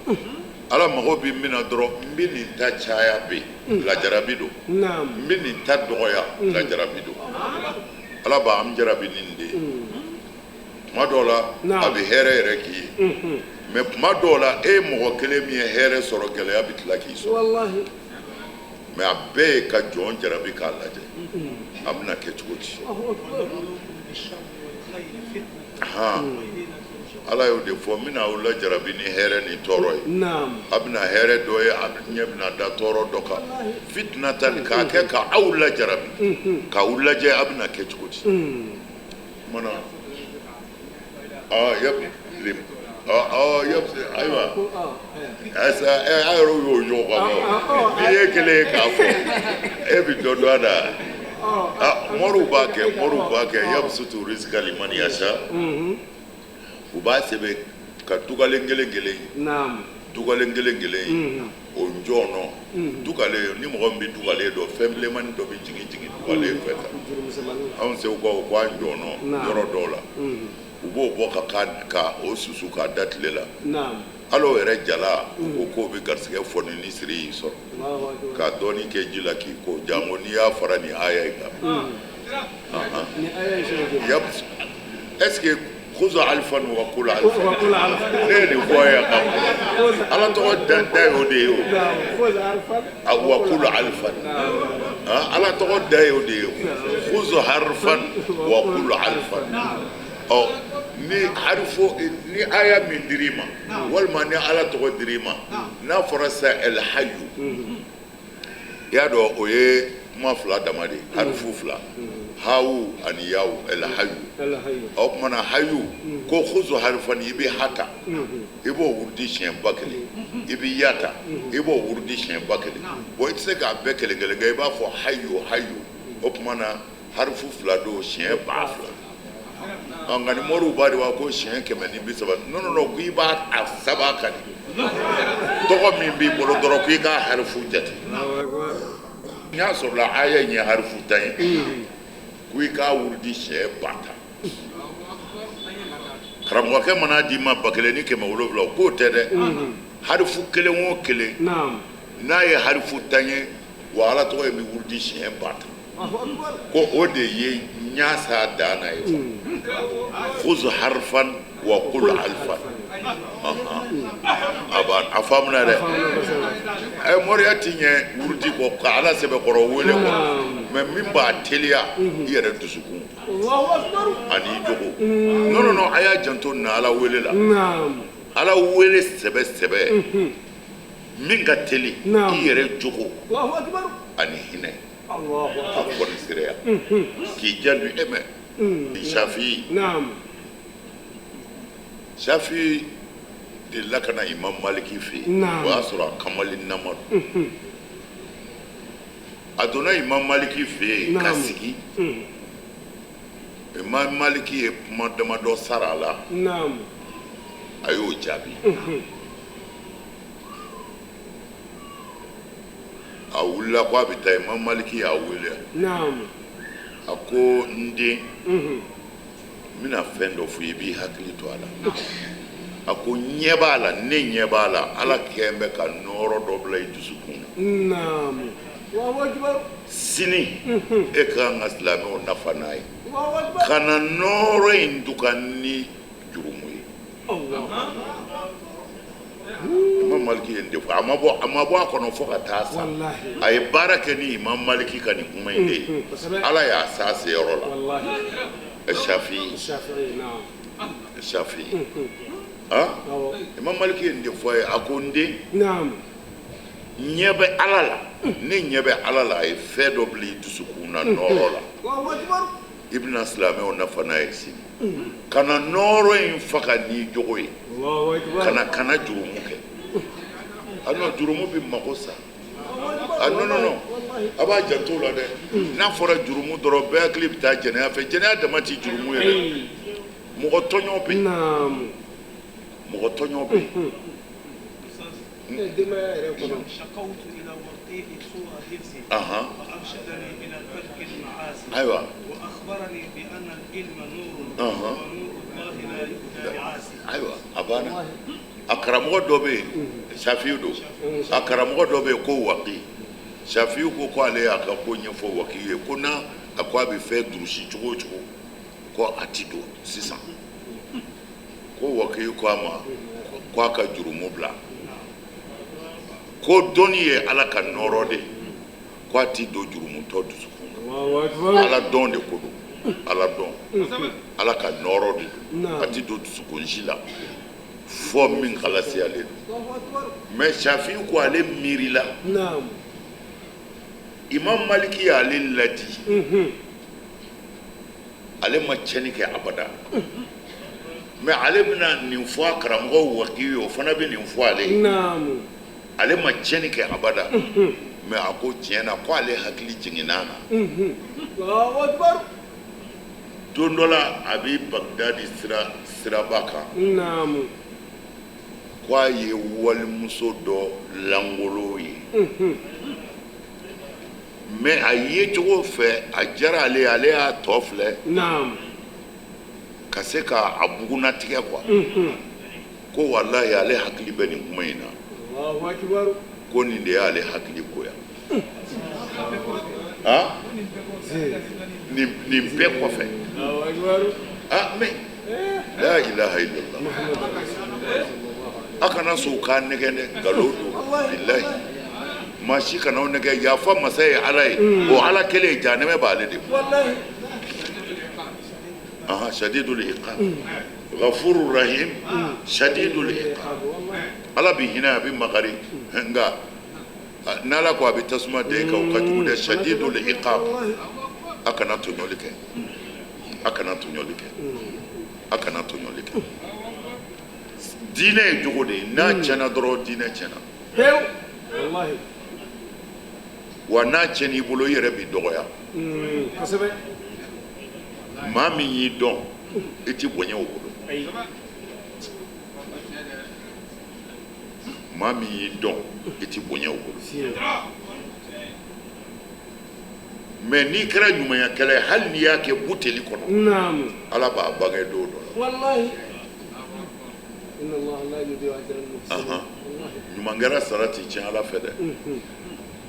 Ala mago bɛ min na dɔrɔn, n bɛ nin ta caya bɛ lajarabi don, n bɛ nin ta dɔgɔya lajarabi don. Ala b'an jarabi ni nin de ye. Tuma dɔw la a bɛ hɛrɛ yɛrɛ k'i ye, mais tuma dɔw la e ye mɔgɔ kelen min ye hɛrɛ sɔrɔ, gɛlɛya bɛ tila k'i sɔrɔ.
Wallahi,
mais a bɛɛ ye ka jɔn jarabi k'a lajɛ a bɛna kɛ cogo di. Ala y'o de fɔ, n bɛna aw lajarabi ni hɛrɛ ni tɔɔrɔ ye. A bɛna hɛrɛ dɔ ye, a ɲɛ bɛna da tɔɔrɔ dɔ kan. Fitinatan, k'a kɛ ka aw lajarabi, k'aw lajɛ a bɛna kɛ cogo di. Kumana ayiwa, asa a yɛrɛ y'o ɲɔgɔn kan n'i ye kelen ye k'a fɔ e bɛ dɔ dɔn a la. Moriw b'a kɛ, moriw b'a kɛ, yabsutu rizqa liman yasha. U b'a sɛbɛn ka dugalen kelen kelen ye, dugalen kelen kelen ye, o njɔnɔ dugalen, ni mɔgɔ min bɛ dugalen dɔn, fɛn bilenmanin dɔ bɛ jigin jigin dugalen fɛ tan. Anw segukaw ko an njɔnɔ yɔrɔ dɔw la, u b'o bɔ ka o susu k'a da tile la. Hali o yɛrɛ jala, u ko k'o bɛ garisɛgɛ fɔ ni siri y'i sɔrɔ, ka dɔɔnin kɛ ji la k'i ko, janko n'i y'a fara nin aya in kan. Est-ce que khuzu alfan wa qul alfan, ne ye nin fɔ yan ka Ala tɔgɔ da y'o de ye o, wa qul alfan, Ala tɔgɔ da y'o de ye o, khuzu harfan wa qul alfan. Ɔ ni harifo ni aya min dir'i ma, walima ni Ala tɔgɔ dir'i ma, n'a fɔra sisan el hayyu, i y'a dɔn o ye kuma fila dama de ye, harifu fila, hawu ani yawu, el hayyu. O tuma na hayu ko khuzu harifan, i bɛ ha ta, i b'o wurudi siɲɛ 1000, i bɛ ya ta, i b'o wurudi siɲɛ 1000. Bon i tɛ se k'a bɛɛ kelen kelen kɛ, i b'a fɔ hayu hayu. O tuma na harifu fila don, siɲɛ 2000. Nka ni moriw b'a de wa ko siɲɛ 130, non non non, k'i b'a a saba kan de, tɔgɔ min b'i bolo dɔrɔn k'i k'a harifu jate. N'i y'a sɔrɔ la aya in ye harifu 10 ye, ko i k'a wurudi siɲɛ 10,000. Karamɔgɔkɛ mana d'i ma 1700, k'o tɛ dɛ, harifu kelen o kelen n'a ye harifu 10 ye, wa Ala tɔgɔ in bɛ wurudi siɲɛ 10,000. Ko o de ye ɲasa dan na ye. Khuzu harfan wa qul alfan. A b'a a faamuna dɛ. Moriya ti ɲɛ wurudi kɔ ka Ala sɛbɛkɔrɔ wele kɔ, mais min b'a teliya i yɛrɛ dusukun ani i jogo. Non non non, a y'a janto nin na Ala wele la. Ala wele sɛbɛ sɛbɛ min ka teli i yɛrɛ jogo ani hinɛ. A fɔ ni seereya k'i janto e mɛ Shafi. Shafi delila ka na Imam Maliki fɛ yen, o y'a sɔrɔ a kamalenama don. A donna Imam Maliki fɛ yen ka sigi. Imam Maliki ye kuma damadɔ sara a la, a y'o jaabi. A wulila ko a bɛ taa, Imam Maliki y'a wele. A ko n den, n bɛna fɛn dɔ fɔ i b'i hakili to a la. A ko n ɲɛ b'a la, ne ɲɛ b'a la, Ala kɛn bɛ ka nɔɔrɔ dɔ bila i dusukun na. Sini e ka kan ka silamɛw nafa n'a ye. Kana nɔɔrɔ in duga ni jurumu ye. Imam Maliki ye nin de fɔ, a ma bɔ a kɔnɔ fo ka taa sa. A ye baara kɛ ni Imam Maliki ka nin kuma in de ye. Ala y'a s'a seyɔrɔ la. Shafi. Shafi. Imam Maliki ye nin de fɔ a ye. A ko n den, ɲɛ bɛ Ala la, ne ɲɛ bɛ Ala la, a ye fɛn dɔ bila i dusukun na nɔɔrɔ la. I bɛna silamɛw nafa n'a ye sini. Kana nɔɔrɔ in faga n'i jogo ye. Kana jurumu kɛ. Ah non, jurumu bɛ mago sa. Ah non non non, a b'a janto o la dɛ. N'a fɔra jurumu dɔrɔn, bɛɛ hakili bɛ taa jɛnɛya fɛ. Jɛnɛya dama tɛ jurumu ye dɛ. Mɔgɔ tɔɲɔ bɛ yen. Mɔgɔ tɔɲɔ bɛ yen. Ayiwa. Ayiwa, a banna. A karamɔgɔ dɔ bɛ yen, Shafiyu don. A karamɔgɔ dɔ bɛ yen ko Waki. Shafiyu ko ko ale y'a ka ko ɲɛfɔ Waki ye, ko n'a a ko a bɛ fɛn durusi cogo o cogo, ko a ti don sisan. Ko Waki ko a ma ko a ka jurumu bila. Ko dɔnni ye Ala ka nɔɔrɔ de ye, ko a ti don jurumutɔ dusukun na. Ala dɔn de ko don. Ala dɔn, Ala ka nɔɔrɔ de don, a ti don dusukun si la fɔ min kalasiyalen don. Mais Shafi ko ale miirila, Imam Maliki y'ale ladi, ale ma tiɲɛni kɛ abada. Mais ale bɛna nin fɔ a karamɔgɔ Waki ye, o fana bɛ nin fɔ ale ye. Ale ma tiɲɛni kɛ abada. Mais a ko tiɲɛ na ko ale hakili jiginna na. Don dɔ la a bɛ Bagdadi siraba kan. Ko a ye walimuso dɔ langolo ye. Mais a ye cogo fɛ, a diyara ale ye, ale y'a tɔ filɛ. Ka se k'a bugunnatigɛ quoi. Ko walahi ale hakili bɛ nin kuma in na. Ko nin de y'ale hakili goya. Ah, nin bɛɛ kɔfɛ. Ah, mais la ilaha illallah. A kana sɔn u k'a nɛgɛn dɛ, nkalon don, bilahi. Maa si kana aw nɛgɛn, yafa masa ye Ala ye. O Ala kelen ye, jahanɛmɛ b'ale de bolo. Aha, shadidul iqab. Ghafurur rahim, shadidul iqab. Ala bɛ hinɛ, a bɛ makari, nka n'Ala ko a bɛ tasuma da e kan, o ka jugu dɛ. Shadidul iqab. A kana tɔɲɔli kɛ. A kana tɔɲɔli kɛ. A kana tɔɲɔli kɛ. Diinɛ ye jogo de ye, n'a tiɲɛna dɔrɔn diinɛ tiɲɛna. Wa n'a tiɲɛna i bolo, i yɛrɛ b'i dɔgɔya. Maa min y'i dɔn, i ti bonya o bolo. Maa min y'i dɔn, i ti bonya o bolo. Mais n'i kɛra ɲumanyakɛla ye, hali n'i y'a kɛ buteli kɔnɔ, Ala b'a bange don dɔ la. Ɲuman kɛra sara ti tiɲɛ Ala fɛ dɛ.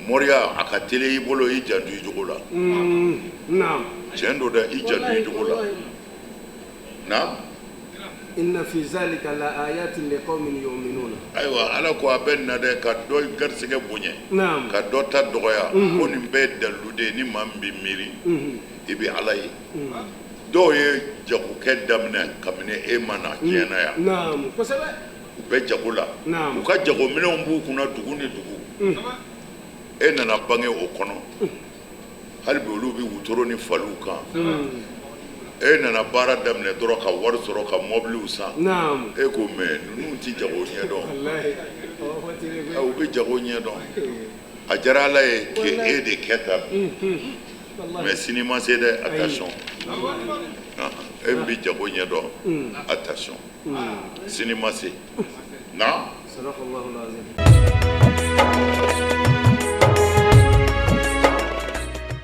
Moriya a ka teli i bolo, i janto i jogo la. Tiɲɛ don dɛ, i janto i jogo la. Naam.
Inna fi zalika la ayatin liqaumin yu'minuna.
Ayiwa, Ala ko a bɛ nin na dɛ, ka dɔ garisɛgɛ bonya, ka dɔ ta dɔgɔya. Ko nin bɛɛ ye dalilu de ye, ni maa min bɛ miiri, i bɛ Ala ye. Dɔw ye jagokɛ daminɛ kabini e ma na diɲɛ na yan. U bɛ jago la, u ka jagominɛnw b'u kunna dugu ni dugu. E nana bange o kɔnɔ, hali bi olu bɛ wotoro ni faliw kan. E nana baara daminɛ dɔrɔn ka wari sɔrɔ ka mɔbiliw san. E ko mais ninnu tɛ jago ɲɛdɔn. U bɛ jago ɲɛdɔn. A diyara Ala ye k'e de kɛ tan. Mais sini ma se dɛ, attention. E min bɛ jago ɲɛdɔn, attention. Sini ma se. Na.